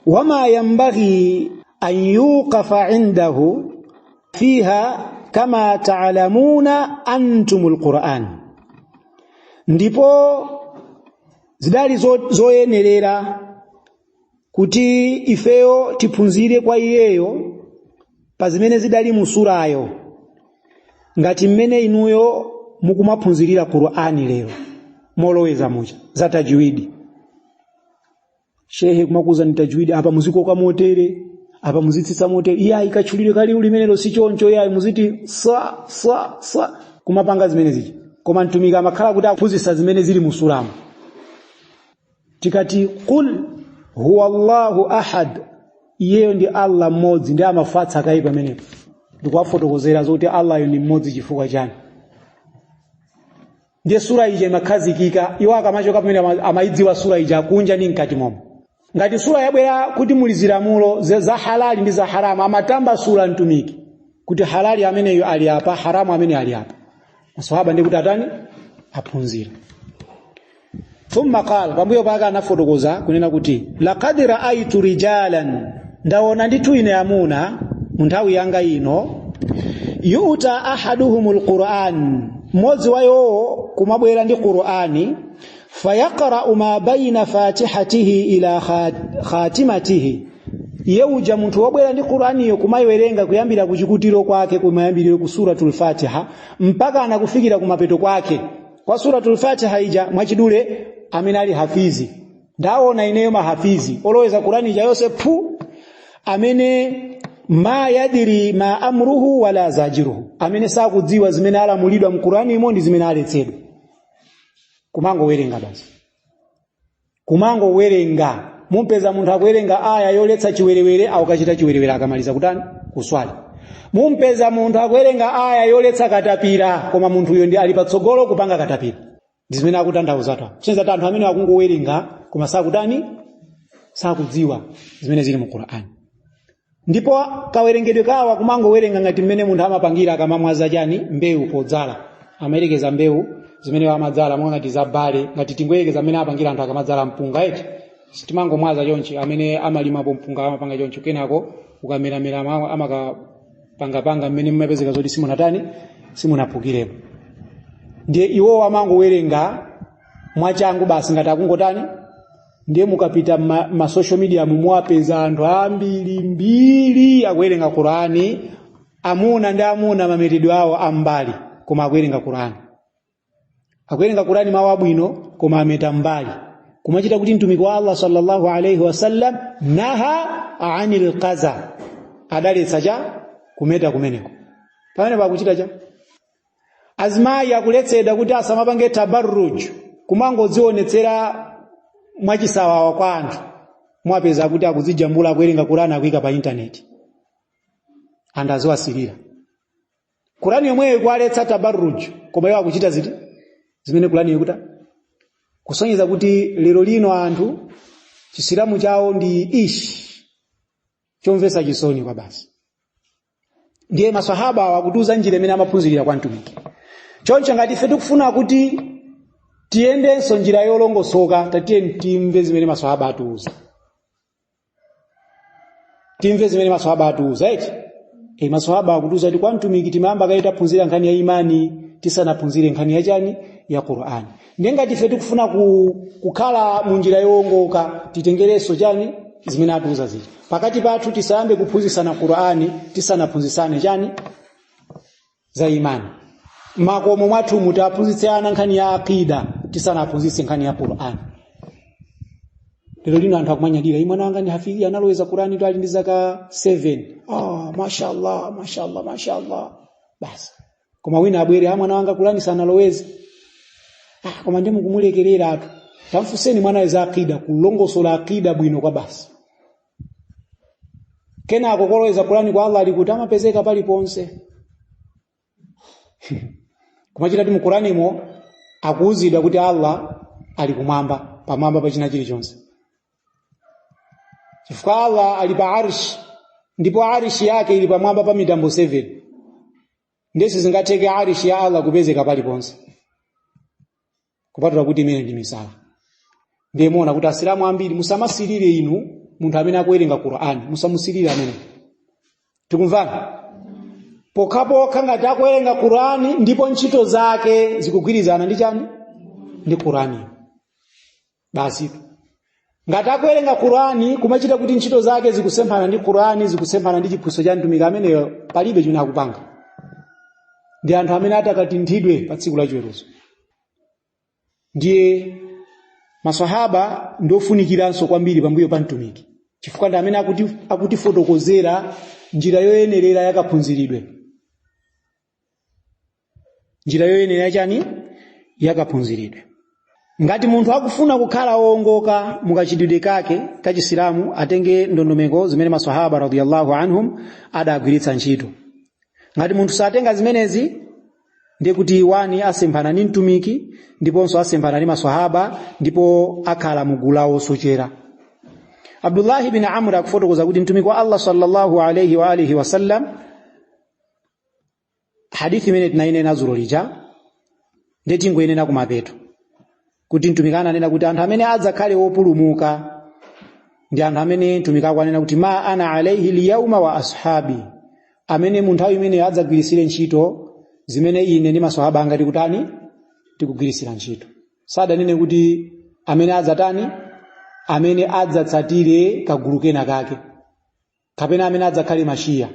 wama yambaghi an yuqafa indahu fiha kama ta'lamuna antumul Qur'an, ndipo zidali zoyenerera kuti ifeyo tiphunzire kwa iyeyo pa zimene zidali mu surayo ngati mmene inuyo mukumaphunzirira Qur'ani lero moloweza mucha za tajwidi. Shehe kumakuza ni tajwidi, apa muzikoka motere, apa muzitsitsa motere, iyayi kachulire kali ulimenelo si choncho, iyayi muziti sa sa sa, kumapanga zimene zija. Koma mtumiki amakhala kuti akuphunzitsa zimene zili mu suramo. Tikati qul huwa Allahu ahad, iyeyo ndi Allah mmodzi, ndi amafatsa kayi pamenepo ndikuwafotokozera zokuti Allahyo ndi mmodzi chifukwa chani. Ndiye sura ija imakhazikika, iwo akamachoka pamene amayidziwa sura ija kunja ndi mkati momwe. Ngati sura yabwera kuti muli zilamulo za halali ndi za haramu, amatamba sura mtumiki kuti halali ameneyo ali apa, haramu amene ali apa. Maswahaba ndi kuti atani, aphunzira. Thumma qala, pambuyo pake anafotokoza kunena kuti laqad ra'aytu rijalan, ndaona ndithu ine amuna Mu nthawi yanga ino, yuta ahaduhumul Qur'an, mmodzi wa iwowo kumabwera ndi Qur'ani, fayaqra'u ma baina fatihatihi ila khatimatihi, iye uja munthu wobwera ndi Qur'aniyo kumayiwerenga kuyambira kuchikutiro kwake, kumayambiriro ku Suratul Fatiha mpaka anakufikira kumapeto kwake kwa Suratul Fatiha ija. Mwachidule, amene ali hafizi, ndaona ineyo mahafizi oloweza Qur'ani ija yonse phu, amene ma yadiri ma amruhu wala zajiruhu, amene sakudziwa zimene alamulidwa mu Qur'animo ndi zimene aletsedwa, kumangowerenga basi, kumangowerenga. Mumpeza munthu akuwerenga aya yoletsa chiwerewere, akukachita chiwerewere akamaliza kutani? Kuswali. Mumpeza munthu akuwerenga aya yoletsa katapira, koma munthuyo ndi ali patsogolo kupanga katapira. Ndi zimene akutanthauza ta kusonyeza kuti anthu amene akungowerenga koma sakutani? Sakudziwa zimene zili mu Qur'ani. Ndipo kawerengedwe kawa kumangowerenga ngati mmene munthu amapangira akamamwaza chani? Mbewu podzala. Amayerekeza mbewu zimene amadzala monga ngati za bale, ngati tingoyerekeza mmene apangira anthu akamadzala mpunga, eti? Timangomwaza chonchi, amene amalimapo mpunga amapanga chonchi, kenako ukameramera amakapangapanga mmene mmapezeka zoti simunatani? Simunaphukirepo. Ndiye iwowo amangowerenga mwachangu basi ngati akungotani. Ndiye mukapita ma social media muwapeza anthu ambiri mbiri akuwerenga Qur'ani, amuna ndi amuna, mametedwe awo ambali, koma akuwerenga Qur'ani, akuwerenga Qur'ani mawu abwino, koma ameta mbali, kumachita kuti mtumiki wa Allah sallallahu alayhi wasallam naha anil qaza, adaletsa cha kumeta kumeneko. Pamene pakuchita cha azimayi akuletsedwa kuti asamapange tabarruj, kumangodzionetsera mwachisawawa kwa anthu, mwapeza kuti akudzijambula akuwerenga Qur'ani, akuyika pa intaneti, anthu aziwasilira. Qur'ani yomweyo ikuwaletsa tabarruj, koma iwo akuchita ziti? Zimene Qur'ani ikuta. Kusonyeza kuti lero lino anthu chisilamu chawo ndi ishi chomvetsa chisoni kwa basi. Ndiye maswahaba akutiuza njira imene amaphunzirira kwa mtumiki. Choncho ngati ife tikufuna kuti tiyendenso njira yolongosoka, tatiye timve zimene maswahaba atiuza, timve zimene maswahaba atiuza, eti? Maswahaba akutiuza kuti kwa mtumiki timayamba kaye taphunzira nkhani ya imani tisanaphunzire nkhani ya chani? Ya Qur'ani. Ndiye ngati ife tikufuna kukhala mu njira yowongoka, titengerenso chani? Zimene atiuza zija. Pakati pathu tisayambe kuphunzitsana Qur'ani tisanaphunzitsane chani? Za imani. Makomo mwathu mutaphunzitse ana nkhani ya aqida tisanaphunzitse nkhani ya Qur'ani. Lero lino anthu akumanyadira, "Ii, mwana wanga ndi hafidhi, analoweza Qur'ani to ali ndi zaka 7. Ah, mashallah, mashallah, mashallah." Basi. Koma wina abwere, "Ah, mwana wanga Qur'ani sanaloweze." Ah, koma ndi mukumulekerera atu. Tamfunseni mwana za aqida, kulongosola aqida bwino kwa basi. Kenako koloweza Qur'ani kwa Allah alikuti? Amapezeka paliponse. Kumachita kuti mu Qur'animo akuuzidwa kuti Allah ali kumwamba, pamwamba pa china chilichonse, chifukwa Allah ali pa arshi, ndipo arshi yake ili pamwamba pa mitambo 7. Ndiye sizingatheke arshi ya Allah kupezeka paliponse, kupatula kuti imene ndi misala. Ndiye muona kuti asilamu ambiri, musamasilire inu munthu amene akuwerenga Qur'ani, musamusilire amene. Tikumvana? Pokhapokha ngati akuwerenga Qur'ani ndipo ntchito zake zikugwirizana ndi chani? Ndi Qur'ani. Basi, ngati akuwerenga Qur'ani kumachita kuti ntchito zake zikusemphana ndi Qur'ani, zikusemphana ndi chiphunzitso cha mtumiki, ameneyo palibe chimene akupanga. Ndi anthu amene atakatinthidwe pa tsiku la chiweruzo. Ndiye maswahaba ndofunikiranso kwambiri pambuyo pa mtumiki, chifukwa ndi amene akutifotokozera njira yoyenerera yakaphunziridwe, njira yoyenerera chani? Yakaphunziridwe. Ngati munthu akufuna kukhala wowongoka mukachitidwe kake kachisilamu, atenge ndondomeko zimene maswahaba radiyallahu anhum adagwiritsa ntchito. Ngati munthu satenga zimenezi, ndiye kuti wani asemphana ndi mtumiki ndiponso asemphana ndi maswahaba, ndipo akhala mugulu la osochera. Abdullahi bin Amr akufotokoza kuti mtumiki wa Allah sallallahu alayhi wa alihi wasallam, hadithi imene tinayinena dzulo lija, ndiye tingoyenera kumapeto kuti mtumiki ananena kuti anthu amene adzakhale wopulumuka ndi anthu amene mtumiki akuanena kuti ma ana alaihi lyauma wa ashabi. Amene mu nthawi imeneyo adzagwirisire ntchito zimene ine ndi maswahaba anga tikutani, tikugwirisira ntchito. Sadanene kuti amene adzatani, amene adzatsatire kagulu kena kake, kapena amene adzakhale mashiya,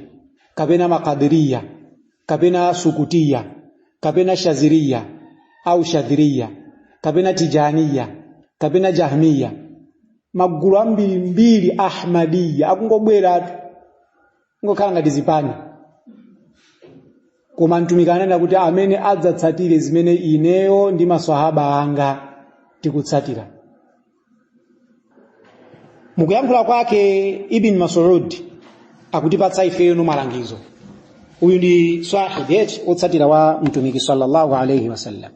kapena makadiriya, kapena sukutiya, kapena shaziriya au shadhiriya, kapena tijaniya, kapena jahmiya. Magulu ambirimbiri ahmadiya akungobweratu ngokhala ngati zipani. Koma mtumiki ananena kuti amene adzatsatire zimene ineyo ndi maswahaba anga tikutsatira. Mukuyankhula kwake Ibn Mas'ud akutipatsa ifeyo malangizo. Uyu ndi sahib eti otsatira wa mtumiki sallallahu alayhi wasallam,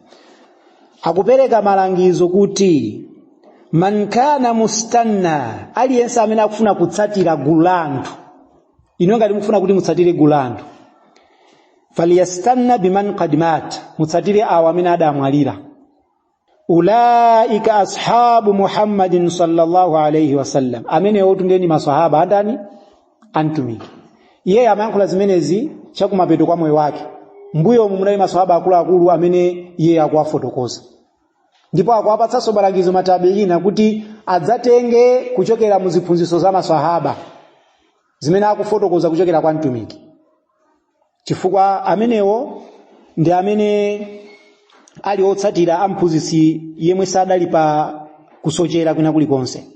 akupereka malangizo kuti man kana mustanna, aliyense amene akufuna kutsatira gulu la anthu, inu ngati mukufuna kuti mutsatire gulu la anthu, falyastanna biman qad mat, mutsatire awo amene adamwalira. Ulaika ashabu Muhammadin sallallahu alayhi wasallam, amenewo tundeni maswahaba andani, antumiki. Iye amayankhula zimenezi chakumapeto kwa moyo wake. Mbuyo umu munali maswahaba akuluakulu amene iye akuwafotokoza, ndipo akuwapatsanso malangizo matabiina kuti adzatenge kuchokera mu ziphunzitso za maswahaba zimene akufotokoza kuchokera kwa mtumiki, chifukwa amenewo ndi amene ali otsatira a mphunzitsi yemwe sadali pa kusochera kwina kulikonse.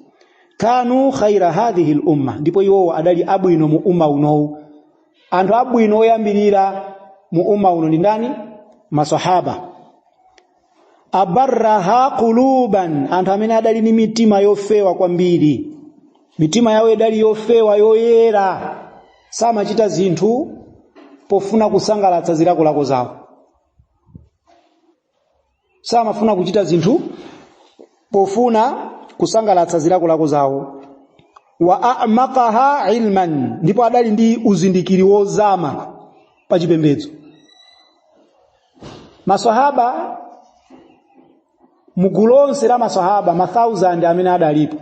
Kanu khaira hadhihi al-umma, ndipo iwowo adali abwino mu umma unowu. Anthu abwino oyambirira mu umma uno ndi ndani? Masahaba. Abarraha quluban, anthu amene adali ndi mitima yofewa kwambiri, mitima yawo idali yofewa yoyera, samachita zinthu pofuna kusangalatsa zilakolako zawo, samafuna kuchita zinthu pofuna kusangalatsa zilakolako zawo. Wa a'maqaha ilman, ndipo adali ndi uzindikiri wozama pa chipembedzo. Maswahaba mugulu lonse la maswahaba ma 1000 amene adalipo,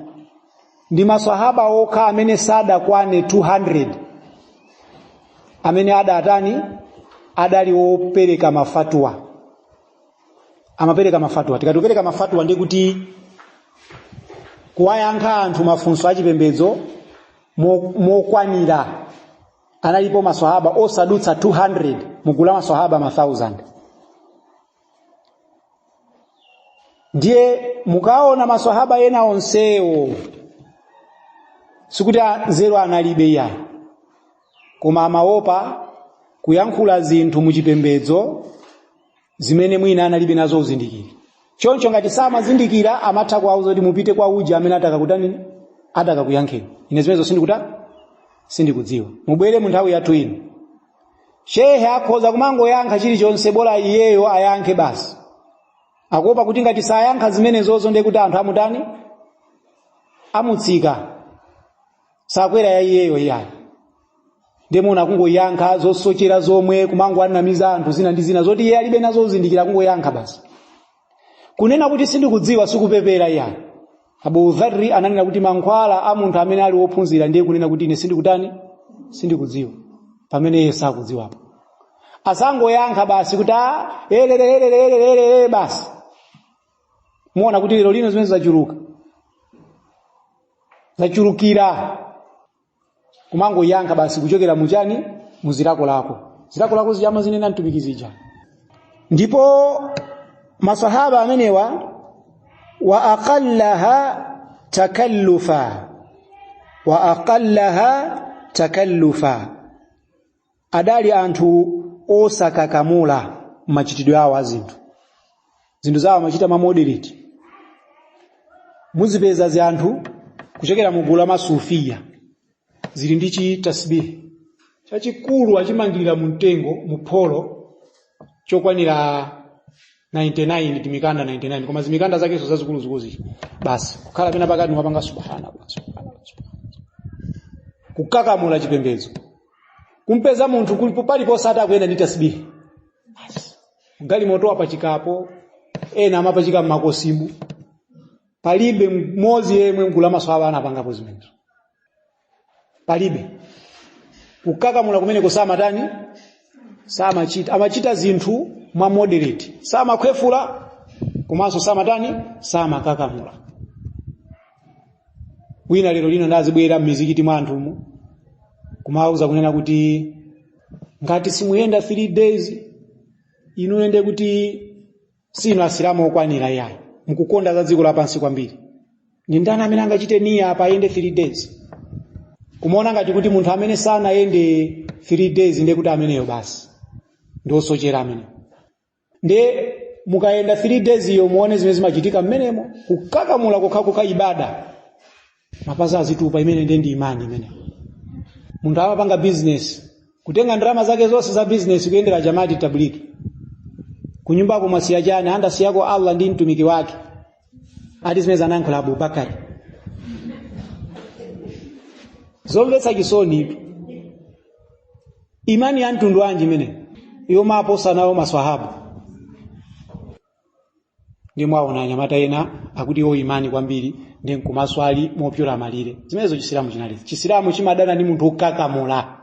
ndi maswahaba okha amene sadakwane 200 amene adatani, adali opereka mafatwa, amapereka mafatwa. Tikati kupereka mafatwa ndi kuti kuwayankha anthu mafunso achipembedzo mokwanira. Analipo maswahaba osadutsa 200 mugulu la maswahaba ma 1000. Ndiye mukaona maswahaba ena onsewo sikuti nzeru analibe iyayi, koma amaopa kuyankhula zinthu muchipembedzo zimene mwina analibe nazo uzindikiri. Choncho ngati samazindikira amatha kuwauza kuti mupite kwa uja amene atakakutani, atakakuyankheni, ine zimenezo sindikudziwa, mubwere mu nthawi yathu ino. Shehe akhoza kumangoyankha chilichonse, bola iyeyo ayankhe basi. Akuopa kuti ngati sayankha zimenezozo ndiye kuti anthu amutani, amutsika, sakwera ya iyeyo iyayi. Ndiye muona akungoyankha zosochera zomwe, kumangoanamiza anthu zina ndi zina zoti iye alibe nazo uzindikira, akungoyankha basi. Kunena kuti sindikudziwa sikupepera iyayi. Abu Dharri ananena kuti mankhwala a munthu amene ali wophunzira ndiye kunena kuti ine sindikutani, sindikudziwa, pamene iye sakudziwapo. Asangoyankha basi kuti a elelelelelelele basi. Muona kuti lero lino zimene zachuluka, zachulukira kumangoyankha basi kuchokera muchani, muzilako lako, zilako lako zija amazinena mtumiki zija. Ndipo masahaba amenewa wa aqallaha takallufa, wa aqallaha takallufa, adali anthu osakakamula machitidwe awo a zinthu. Zinthu zawo amachita ma moderate. Muzipeza zi anthu kuchokera mu gulu la masufiya zili ndi chi tasbihi chachikulu achimangirira mu mtengo mu pholo chokwanira 99 timikanda 99, koma zimikanda zakenso zazikulu zikulu basi kukhala pena pakati mapanga subhanallah subhanallah subhanallah, kukakamula chipembedzo. Kumpeza munthu kulipo paliponse atakuyenda ndi tasbihi basi, galimoto apachikapo, ena amapachika mmakosimu. Palibe mmodzi yemwe mgulu la maswahaba anapangapo zimenezo, palibe. Kukakamula kumeneko samatani, samachita. Amachita zinthu mwa moderate, samakhwefula komanso samatani, samakakamula. Wina lero lino ndazibwera m'mizikiti mwa anthumu kumawuza kunena kuti ngati simuyenda 3 days inu ende kuti sinu asilamu okwanira yayi, mukukonda za dziko lapansi kwambiri. Ndi ndani amene angachite niya apa ayende 3 days? Kumaona ngati kuti munthu amene sanayende 3 days ndiye kuti ameneyo basi ndi osochera ameneyo. Ndiye mukayenda 3 days iyo muone zimene zimachitika mmenemo, kukakamula kokhakokha ibada, mapazi azitupa. Imene ndiye ndi imani imene munthu amapanga business, kutenga ndalama zake zonse za business kuyendera Jamaati Tablighi. Kunyumbako mwasiya chani? Andasiyako Allah ndi mtumiki wake. Ati zimene anayankhula Abubakari, zomvetsa chisoni. Imani ya mtundu wanji imene yomaposa nawo maswahaba? Ndi mwaona anyamata ena akuti iwo imani kwambiri ndi nkumaswali mopyola malire. Zimenezo Chisilamu chinali, Chisilamu chimadana ndi munthu wokakamula,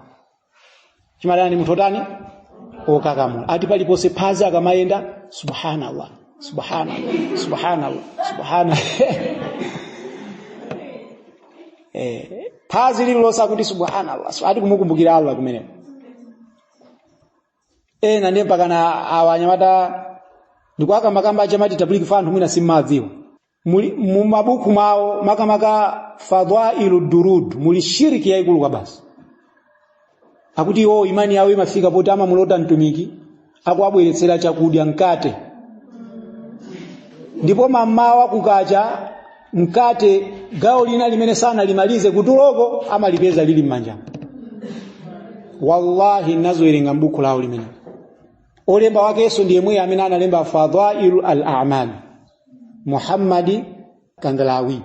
chimadana ndi munthu otani, okakamula. Ati paliponse phazi akamayenda subhanallah, subhanallah, subhanallah, subhanallah. Phazi lililonse akuti subhanallah, ati kumukumbukira Allah kumeneko. Ena ndiye mpakana awa anyamata ndikuwakambakamba Jamaati Tablighi fa anthu mwina simmadziwa, muli mu mabuku mwawo makamaka Fadhailu Durud muli shiriki yayikulu kwa basi. Akuti iwo imani yawo imafika poti amamulota mtumiki akuwabweretsera chakudya, mkate, ndipo mammawa kukacha mkate gawo lina limene sanalimalize kutuloko amalipeza lili m'manja. Wallahi, nazowerenga m'buku lawo limene olemba wakenso ndi yemweyo amene analemba Fadhailu al-A'mal, Muhammadi Kandalawi.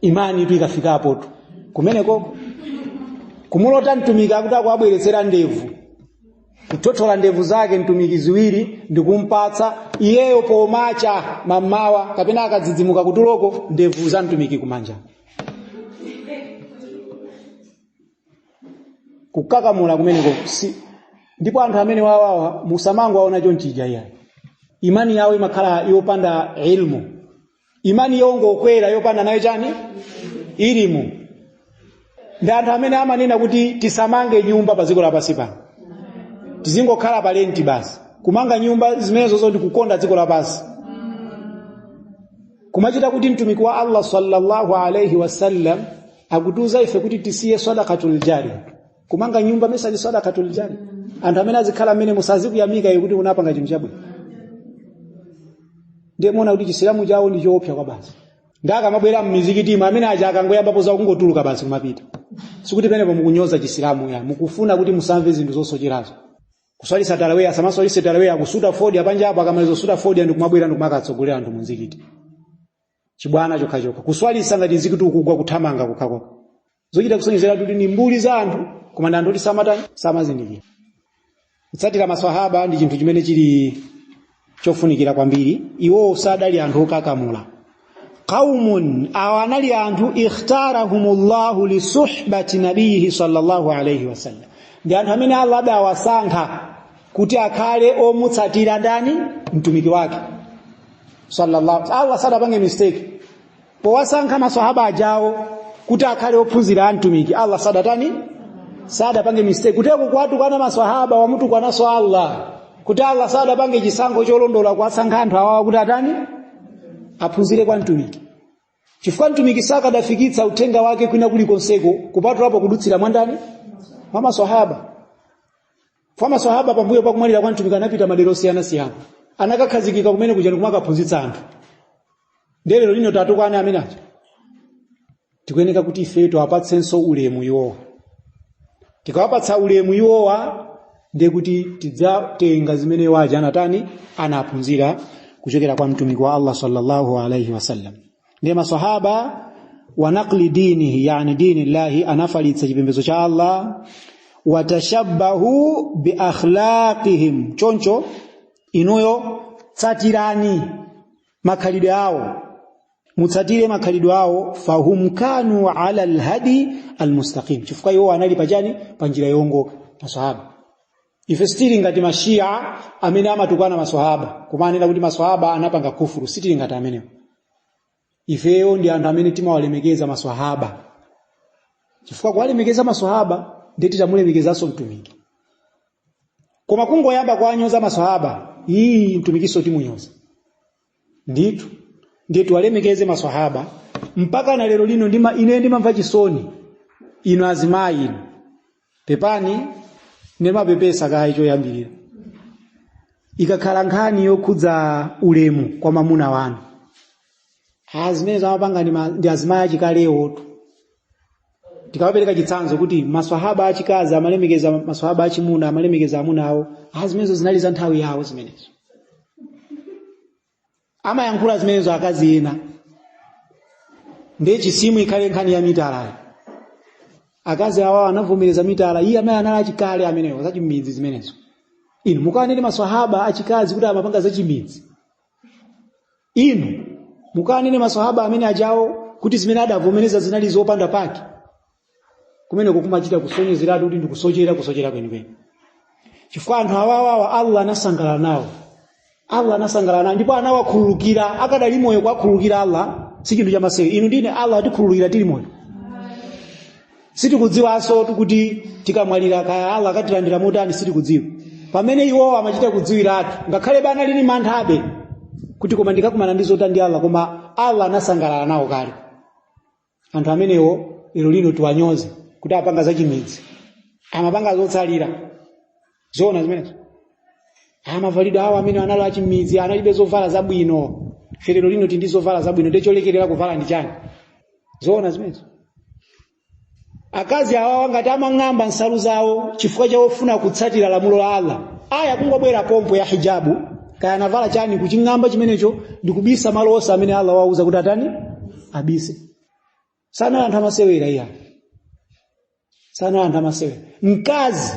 Imani tu ikafikapo tu kumeneko, kumulota mtumiki akuti akuwabweretsera ndevu, kuthothola ndevu zake mtumiki ziwiri ndikumpatsa iyeyo pomacha mammawa kapena akadzidzimuka kutuloko, ndevu za mtumiki kumanja. Kukakamula kumeneko si. Ndipo anthu amene wawawa musamango aona chonchija iyayi, imani yawo imakhala yopanda ilmu, imani yongokwera yopanda nayo chani, ilimu. Ndi anthu amene amanena kuti tisamange nyumba pa dziko lapansi pano, tizingokhala pa lenti basi. Kumanga nyumba zimenezozo ndi kukonda dziko lapansi. Kumachita kuti mtumiki wa Allah sallallahu alaihi wasallam akutiuza ife kuti tisiye sadaqatul jari, kumanga nyumba mesa ndi sadaqatul jari. Anthu amene azikhala mmene musazikuyamika iwe kuti unapanga chinthu chabwino. Ndiye muona kuti Chisilamu chawo ndi choopsa kwa basi. Ndakamabwera mmizikitimo amene aja akangoyambapo za kungotuluka basi kumapita. Sikuti penepo mukunyoza Chisilamu ya, mukufuna kuti musamve zinthu zosocherazo. Kuswalisa taraweya, asamaswalise taraweya, kusuta fodya panja apo, akamaliza kusuta fodya ndikumabwera ndikumakatsogolera anthu munzikiti. Chibwana chokhachokha. Kuswalisa ngati mzikiti ukugwa, kuthamanga kukhakokha. Zochita kusonyezera kuti ni mbuli za anthu, koma ndi anthu oti samatani, samazindikira. Kutsatira maswahaba ndi chinthu chimene chili chofunikira kwambiri. Iwo sadali anthu okakamula. Qaumun, awa anali anthu ikhtarahumullahu li suhbati nabiyihi sallallahu alayhi wasallam, ndi anthu amene Allah adawasankha kuti akhale omutsatira ndani, mtumiki wake sallallahu. Allah sadapange mistake powasankha maswahaba ajawo kuti akhale ophunzira a mtumiki. Allah sadatani, sadapange mistake. Kuteko kwatukwana maswahaba wamutukwananso Allah, kuti Allah sadapange chisankho cholondola kuwasankha anthu awawa kuti atani, aphunzire kwa mtumiki, chifukwa mtumiki sakadafikitsa uthenga wake kwina kulikonseko kupatulapo kudutsira mwandani, mwa maswahaba. Kwa maswahaba pambuyo pakumwalira kwa mtumiki anapita madera osiyanasiyana, anakakhazikika kumene kuja ndikumakaphunzitsa anthu. Ndiye lero lino tatukwane amene aja? Tikuyeneka kuti ifeyo tiwapatsenso ulemu iwowa. Tikawapatsa ulemu iwowa ndiye kuti tidzatenga zimene iwo aja anatani, anaphunzira kuchokera kwa mtumiki wa Allah sallallahu alaihi wasallam. Ndiye masahaba wa naqli dinihi, yani dini llahi, anafalitsa chipembedzo cha Allah. Watashabbahu bi akhlaqihim, choncho inuyo tsatirani makhalidwe awo. Mutsatire makhalidwe awo. Fahum kanu ala alhadi almustaqim, chifukwa iwo anali pachani? Pa njira yowongoka. Maswahaba, ife sitili ngati Mashia amene amatukwana maswahaba, kumanena kuti maswahaba anapanga kufuru. Sitili ngati amenewo. Ifeyo ndi anthu amene timawalemekeza maswahaba, chifukwa kuwalemekeza maswahaba ndiye titamulemekezanso Mtumiki. Koma kungoyamba kuwanyoza maswahaba, iyi Mtumikiso timunyoza ndithu. Ndiye tiwalemekeze maswahaba. Mpaka na lero lino ine ndimamva chisoni, inu azimayi inu, pepani, ndimapepesa kayi choyambirira. Ikakhala nkhani yokhudza ulemu kwa mamuna wanu, zimene zamapanga ndi azimayi achikalewotu. Tikawapereka chitsanzo kuti maswahaba achikazi amalemekeza maswahaba achimuna, amalemekeza amuna awo, zimenezo zinali za nthawi yawo. Zimenezo amayankhula zimenezo akazi ena. Ndiye chisimu ikhale nkhani ya mitalayo, akazi awa anavomereza mitala. Iye amene anali achikale amenewo, zachimidzi zimenezo. Inu mukanene maswahaba achikazi kuti amapanga zachimidzi? Inu mukanene maswahaba amene ajawo kuti zimene adavomereza zinali zopanda pake? Kumeneko kumachita kusonyezeratu kuti ndikusochera, kusochera kwenikweni, chifukwa anthu awawawa Allah anasangalala nawo, Allah anasangalala nawo ndipo anawakhululukira akadali moyo. Kuwakhululukira Allah si chinthu chamasewera. Inu ndine Allah atikhululukira tili moyo. Sitikudziwanso kuti tikamwalira kaya Allah akatilandira motani, sitikudziwa. Pamene iwowo amachita kudziwiratu, ngakhale bana lili manthabe kuti koma ndikakumana ndi zotani ndi Allah, koma Allah anasangalala nawo kale. Anthu amenewo lero lino tiwanyoze kuti apanga zachimidzi, amapanga zotsalira. Zoona zimenezo? Amavalidwe awo amene anali achimidzi, analibe zovala zabwino. Ife lero lino tindi zovala zabwino, ndiye cholekerera kuvala ndi chani? Zoona zimenezo? Akazi awawa ngati amang'amba nsalu zawo chifukwa chawofuna kutsatira lamulo la Allah, aya kungobwera pompo ya hijabu, kaya anavala chani, kuching'amba chimenecho ndikubisa malo onse amene Allah wauza kuti atani? Abise. Sana anthu amasewera iya, sana anthu amasewera. Mkazi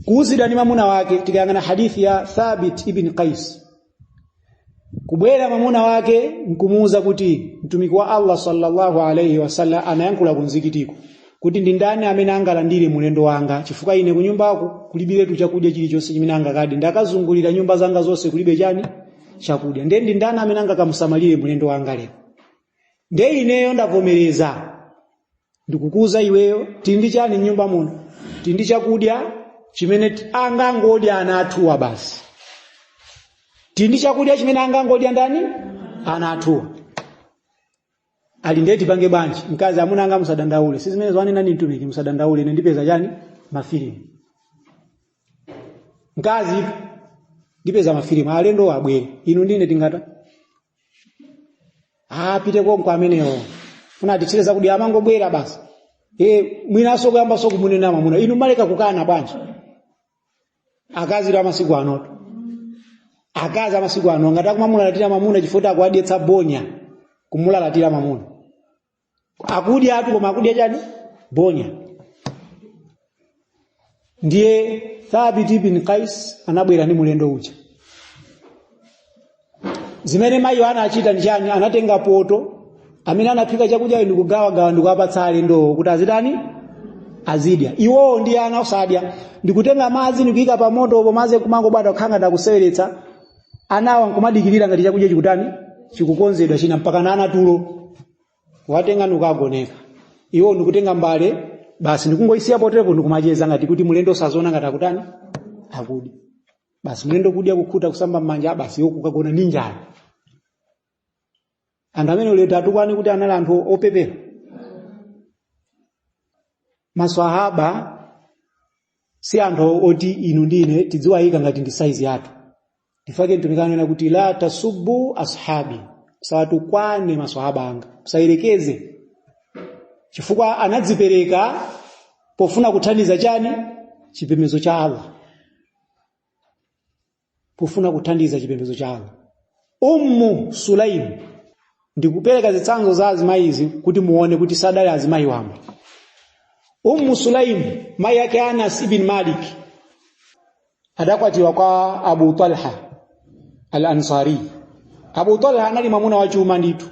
kuuzidwa ndi mwamuna wake, tikayang'ana hadithi ya Thabit ibn Qais, kubwera mwamuna wake nkumuuza kuti Mtumiki wa Allah sallallahu alaihi wasallam anayankhula kunzikitiko kuti ndi ndani amene angalandire mulendo wanga, chifukwa ine kunyumbako kulibiretu chakudya chilichonse chimene angakadye, ndakazungulira nyumba zanga zonse kulibe chani? Chakudya. Ndiye ndi ndani amene angakamusamalire mulendo wanga lero? Ndiye ineyo ndavomereza, ndikukuza iweyo. Tili ndi chani m'nyumba muno? Tili ndi chakudya chimene angangodya ana athuwa basi. Tili ndi chakudya chimene angangodya ndani? Ana athuwa. Ali ndiye tipange bwanji? Mkazi, amuna anga, musadandaule, si zimene zwanena ndi Mtumiki, musadandaule, ine ndipeza chani? Mafilimu. Mkazi, ndipeza mafilimu, alendo abwere. Inu ndine tingata apite konko amenewo funa atithire zakudya, amangobwera basi. Mwinaso kuyambaso kumunena mwamuna, inu maleka kukana bwanji? Akazi amasiku anoto, akazi amasiku ano ngati akumamulalatira mwamuna chifukwa akuadyetsa bonya, kumulalatira mwamuna akudya atu, koma akudya chani? Bonya. Ndiye Thabit ibn Qais anabwera ndi mulendo uja. Zimene mayiyo anachita ndi chani? Anatenga poto amene anaphika chakudya ndikugawagawa ndikuwapatsa alendowo kuti azitani? Azidya. Iwowo ndi ana osadya. Ndikutenga madzi ndikuyika pa moto, po madzi kumangobwata kukhanga ndakuseweretsa anawa, nkumadikirira ngati chakudya chikutani? Chikukonzedwa china, mpaka na ana tulo watenga ndikukagoneka. Iwo ndikutenga mbale basi ndikungoisiya potepo, ndikumacheza ngati kuti mulendo sazoona ngati akutani? Akudya. Basi, mulendo kudya, kukhuta, kusamba m'manja, basi, iwo kukagona ndi njala. Anthu amene uleta atukwane kuti anali anthu opepera? Maswahaba si anthu oti inu ndine tidziwayika ngati ndi saizi yathu. Ndifake Mtumiki anena kuti la tasubbu ashabi, musawatukwane maswahaba anga, musayerekeze, chifukwa anadzipereka pofuna kuthandiza chani? Chipembedzo cha Allah, pofuna kuthandiza chipembedzo cha Allah. Ummu Sulaim, ndikupereka zitsanzo za azimayizi kuti muone kuti sadali azimayi wamba. Ummu Sulaim, mayi yake Anas ibn Malik, adakwatiwa kwa Abu Talha al-Ansari. Abu Talha anali mwamuna wa chuma ndithu.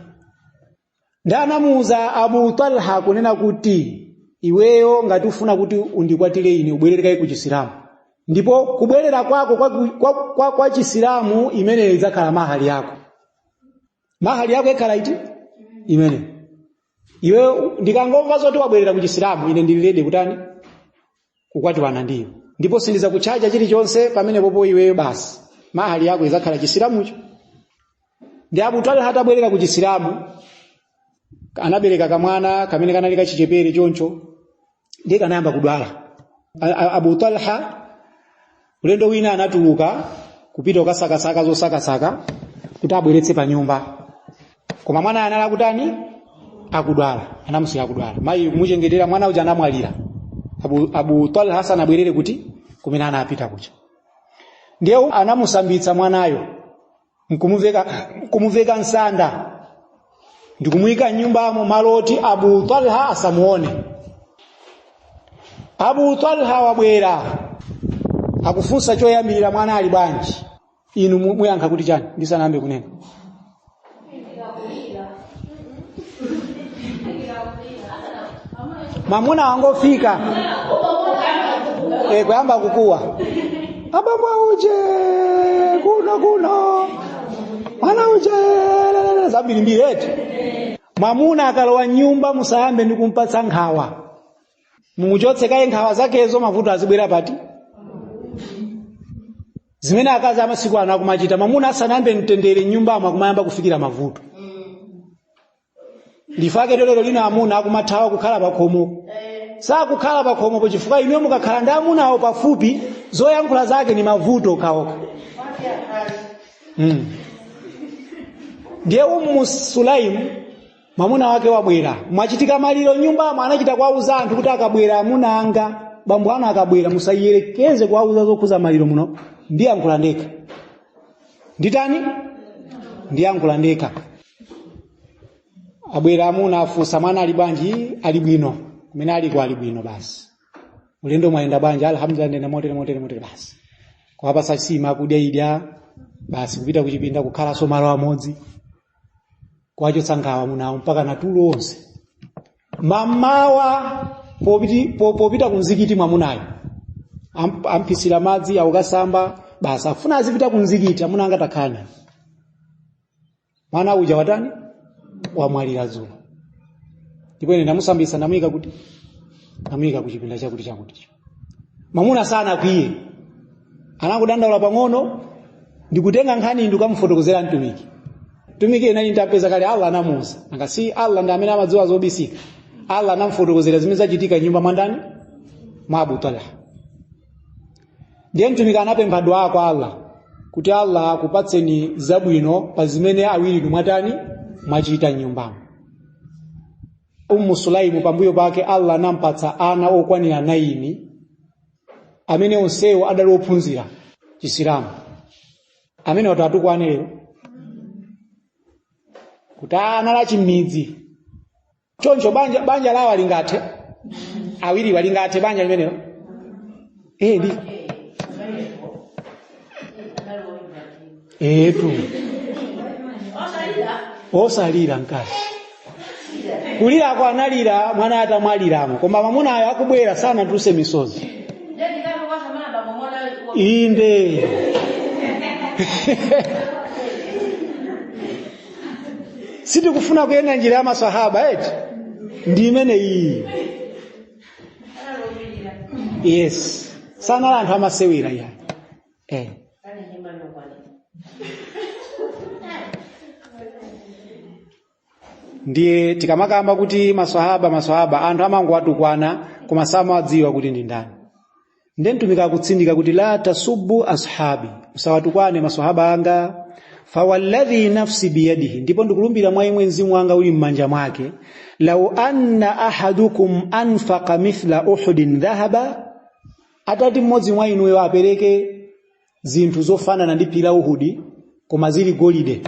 Ndi anamuuza Abu Talha kunena kuti iweyo ngati ufuna kuti undikwatire ine, ubwerere kaye ku Chisilamu, ndipo kubwerera kwako kwa Chisilamu imeneyo idzakhala mahali yako. Mahali yako ikhala iti imene iwe ndikangomva zoti wabwerera ku Chisilamu, ine ndili ready kutani? Kukwatiwana ndiyo, ndipo sindizakutchaja chilichonse pamene popo. Iweyo basi, mahali yako idzakhala Chisilamucho. Ndi Abu Talha atabwerera ku Chisilamu, anabereka kamwana kamene kanali kachichepere choncho, ndiye kanayamba kudwala. Abu Talha ulendo wina anatuluka kupita kukasakasaka zosakasaka kuti abweretse pa nyumba, koma mwana anali akutani? Akudwala. Anamusiya akudwala, mayi kumuchengetera mwana uja, anamwalira. Abu Talha asanabwerere kuti kumene anapita kuja, ndiye anamusambitsa mwanayo, nkumuveka nsanda, ndikumuyika mnyumbamo malo oti Abu Talha asamuone. Abu Talha wabwera, akufunsa choyambirira, "Mwana ali bwanji?" Inu muyankha kuti chani ndisanayambe kunena? Mwamuna wangofika, kuyamba kukuwa, "Abambo auje kuno kuno, mwana uje," zambirimbiri eti. Mwamuna akalowa nyumba, musayambe ndi kumpatsa nkhawa, mumuchotse kaye nkhawa zakezo, mavuto azibwera pati? Zimene akazi amasiku ano akumachita, mwamuna asanayambe mtendere nyumbamo, akumayamba kufikira mavuto. Ndifake lero lino amuna akumathawa kukhala pakhomo, sakukhala pakhomopo chifukwa inuyo mukakhala ndi amunawo pafupi, zoyankhula zake ni mavuto okhaokha. Ndiye Ummu Sulaimu, mwamuna wake wabwera, mwachitika maliro nyumbamo, anachita kuwauza anthu kuti akabwera amuna anga, bambo anu akabwera, musayerekeze kuwauza zokhuza maliro muno, ndiyankhula ndekha. Nditani? Ndiyankhula ndekha. Abwera amuna, afunsa, "Mwana ali bwanji?" "Ali bwino, kumene aliko ali bwino." "Basi, ulendo mwayenda bwanji?" "Alhamdulillah, ndenda motere motere motere." Basi, kuwapasa sima akudya idya, basi kupita kuchipinda, kukhalanso malo amodzi, kuwachotsa nkhawa munawo mpaka na tulo onse. Mamawa popita ku mzikiti, mwamunayo ampisira madzi, akukasamba, basi afuna azipita ku mzikiti. "Amuna anga, takhalani, mwana uja watani? Wamwalira dzulo, ndipo ine ndamusambisa, ndamuyika kuti? Ndamuyika kuchipinda chakuti chakuti." Mwamuna sanakwiye, anakudandaula pang'ono, ndikutenga nkhani ndikukamufotokozera mtumiki. Mtumiki ena ndapeza kale, Allah anamuuza. Nanga si Allah ndi amene amadziwa zobisika? Allah anamufotokozera zimene zachitika nyumba mwa ndani? Mwa Abu Talha. Ndiye mtumiki anapempha dua kwa Allah kuti Allah akupatseni zabwino pa zimene awiri mwatani? Mwachita nyumbamo. Ummu Sulaimu pambuyo pake Allah anampatsa ana okwanira 9 amene onsewo adali ophunzira Chisilamu, amene watu atukwane lero kuti ana la chimidzi choncho. Banja lawo alingathe awiri, alingathe banja limenelo? Ndi etu, osalira mkazi, kulirako analira mwana atamwaliramo, koma mwamunayo akubwera sanatuluse misozi. Inde, sitikufuna kuyenda njira ya masahaba eti? Ndi imene iyi. Yes, sanali anthu amasewera ya. Ndiye tikamakamba kuti maswahaba, maswahaba, anthu amangowatukwana koma samawadziwa kuti ndi ndani. Ndiye mtumiki akutsindika kuti la tasubbu ashabi, musawatukwane maswahaba anga. Fawalladhi nafsi biyadihi, ndipo ndikulumbira mwa imwe mzimu wanga uli m'manja mwake, lau anna ahadukum anfaqa mithla Uhudin dhahaba, atati mmodzi mwa inuyo apereke zinthu zofanana ndi phiri la Uhudi koma zili golide,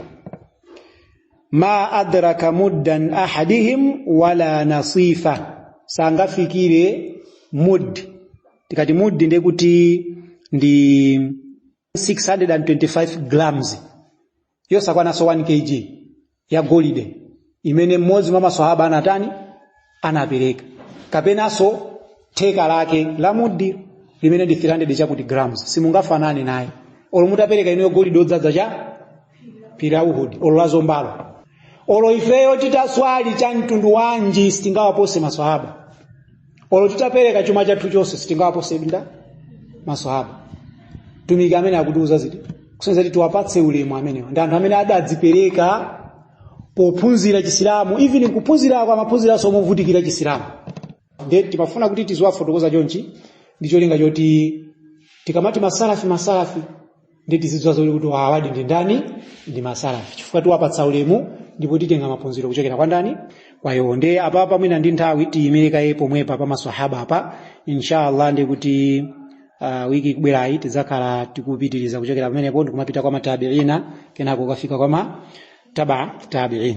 ma adraka muddan ahadihim wala nasifa, sangafikire mud. Tikati mud ndiye kuti ndi 625 grams, yosakwananso 1 kg ya golide. Imene mmodzi mwa maswahaba anatani? Anapereka, kapenanso theka lake la muddi limene ndi 300 chakuti grams, simungafanane naye olo mutapereka inuyo golide odzadza cha phiri la Uhud, olo la Zombalo, olo ifeyo titaswali cha mtundu wanji, sitingawapose maswahaba. Olo titapereka chuma chathu chonse, sitingawapose nda maswahaba. Mtumiki amene akutiuza ziti kusonyeza kuti tiwapatse ulemu amenewa. Ndi anthu amene adadzipereka pophunzira Chisilamu, even kuphunzirako amaphunziranso movutikira Chisilamu. Ndiye timafuna kuti tiziwafotokoza chonchi ndi cholinga choti tikamati masalafi, masalafi, ndi tizidziwa zoti kuti awadi ndi ndani, ndi masalafi, chifukwa tiwapatsa ulemu ndipo titenga maphunziro kuchokera kwa ndani? Kwa iwo. Ndiye apapa mwina ndi nthawi tiyimire kaye pomwepa pa maswahaba apa, inshallah. Ndi kuti wiki ikubwerayi tidzakhala tikupitiriza kuchokera pamenepo ndikumapita kwa matabiina, kenako kukafika kwa ma taba tabiin.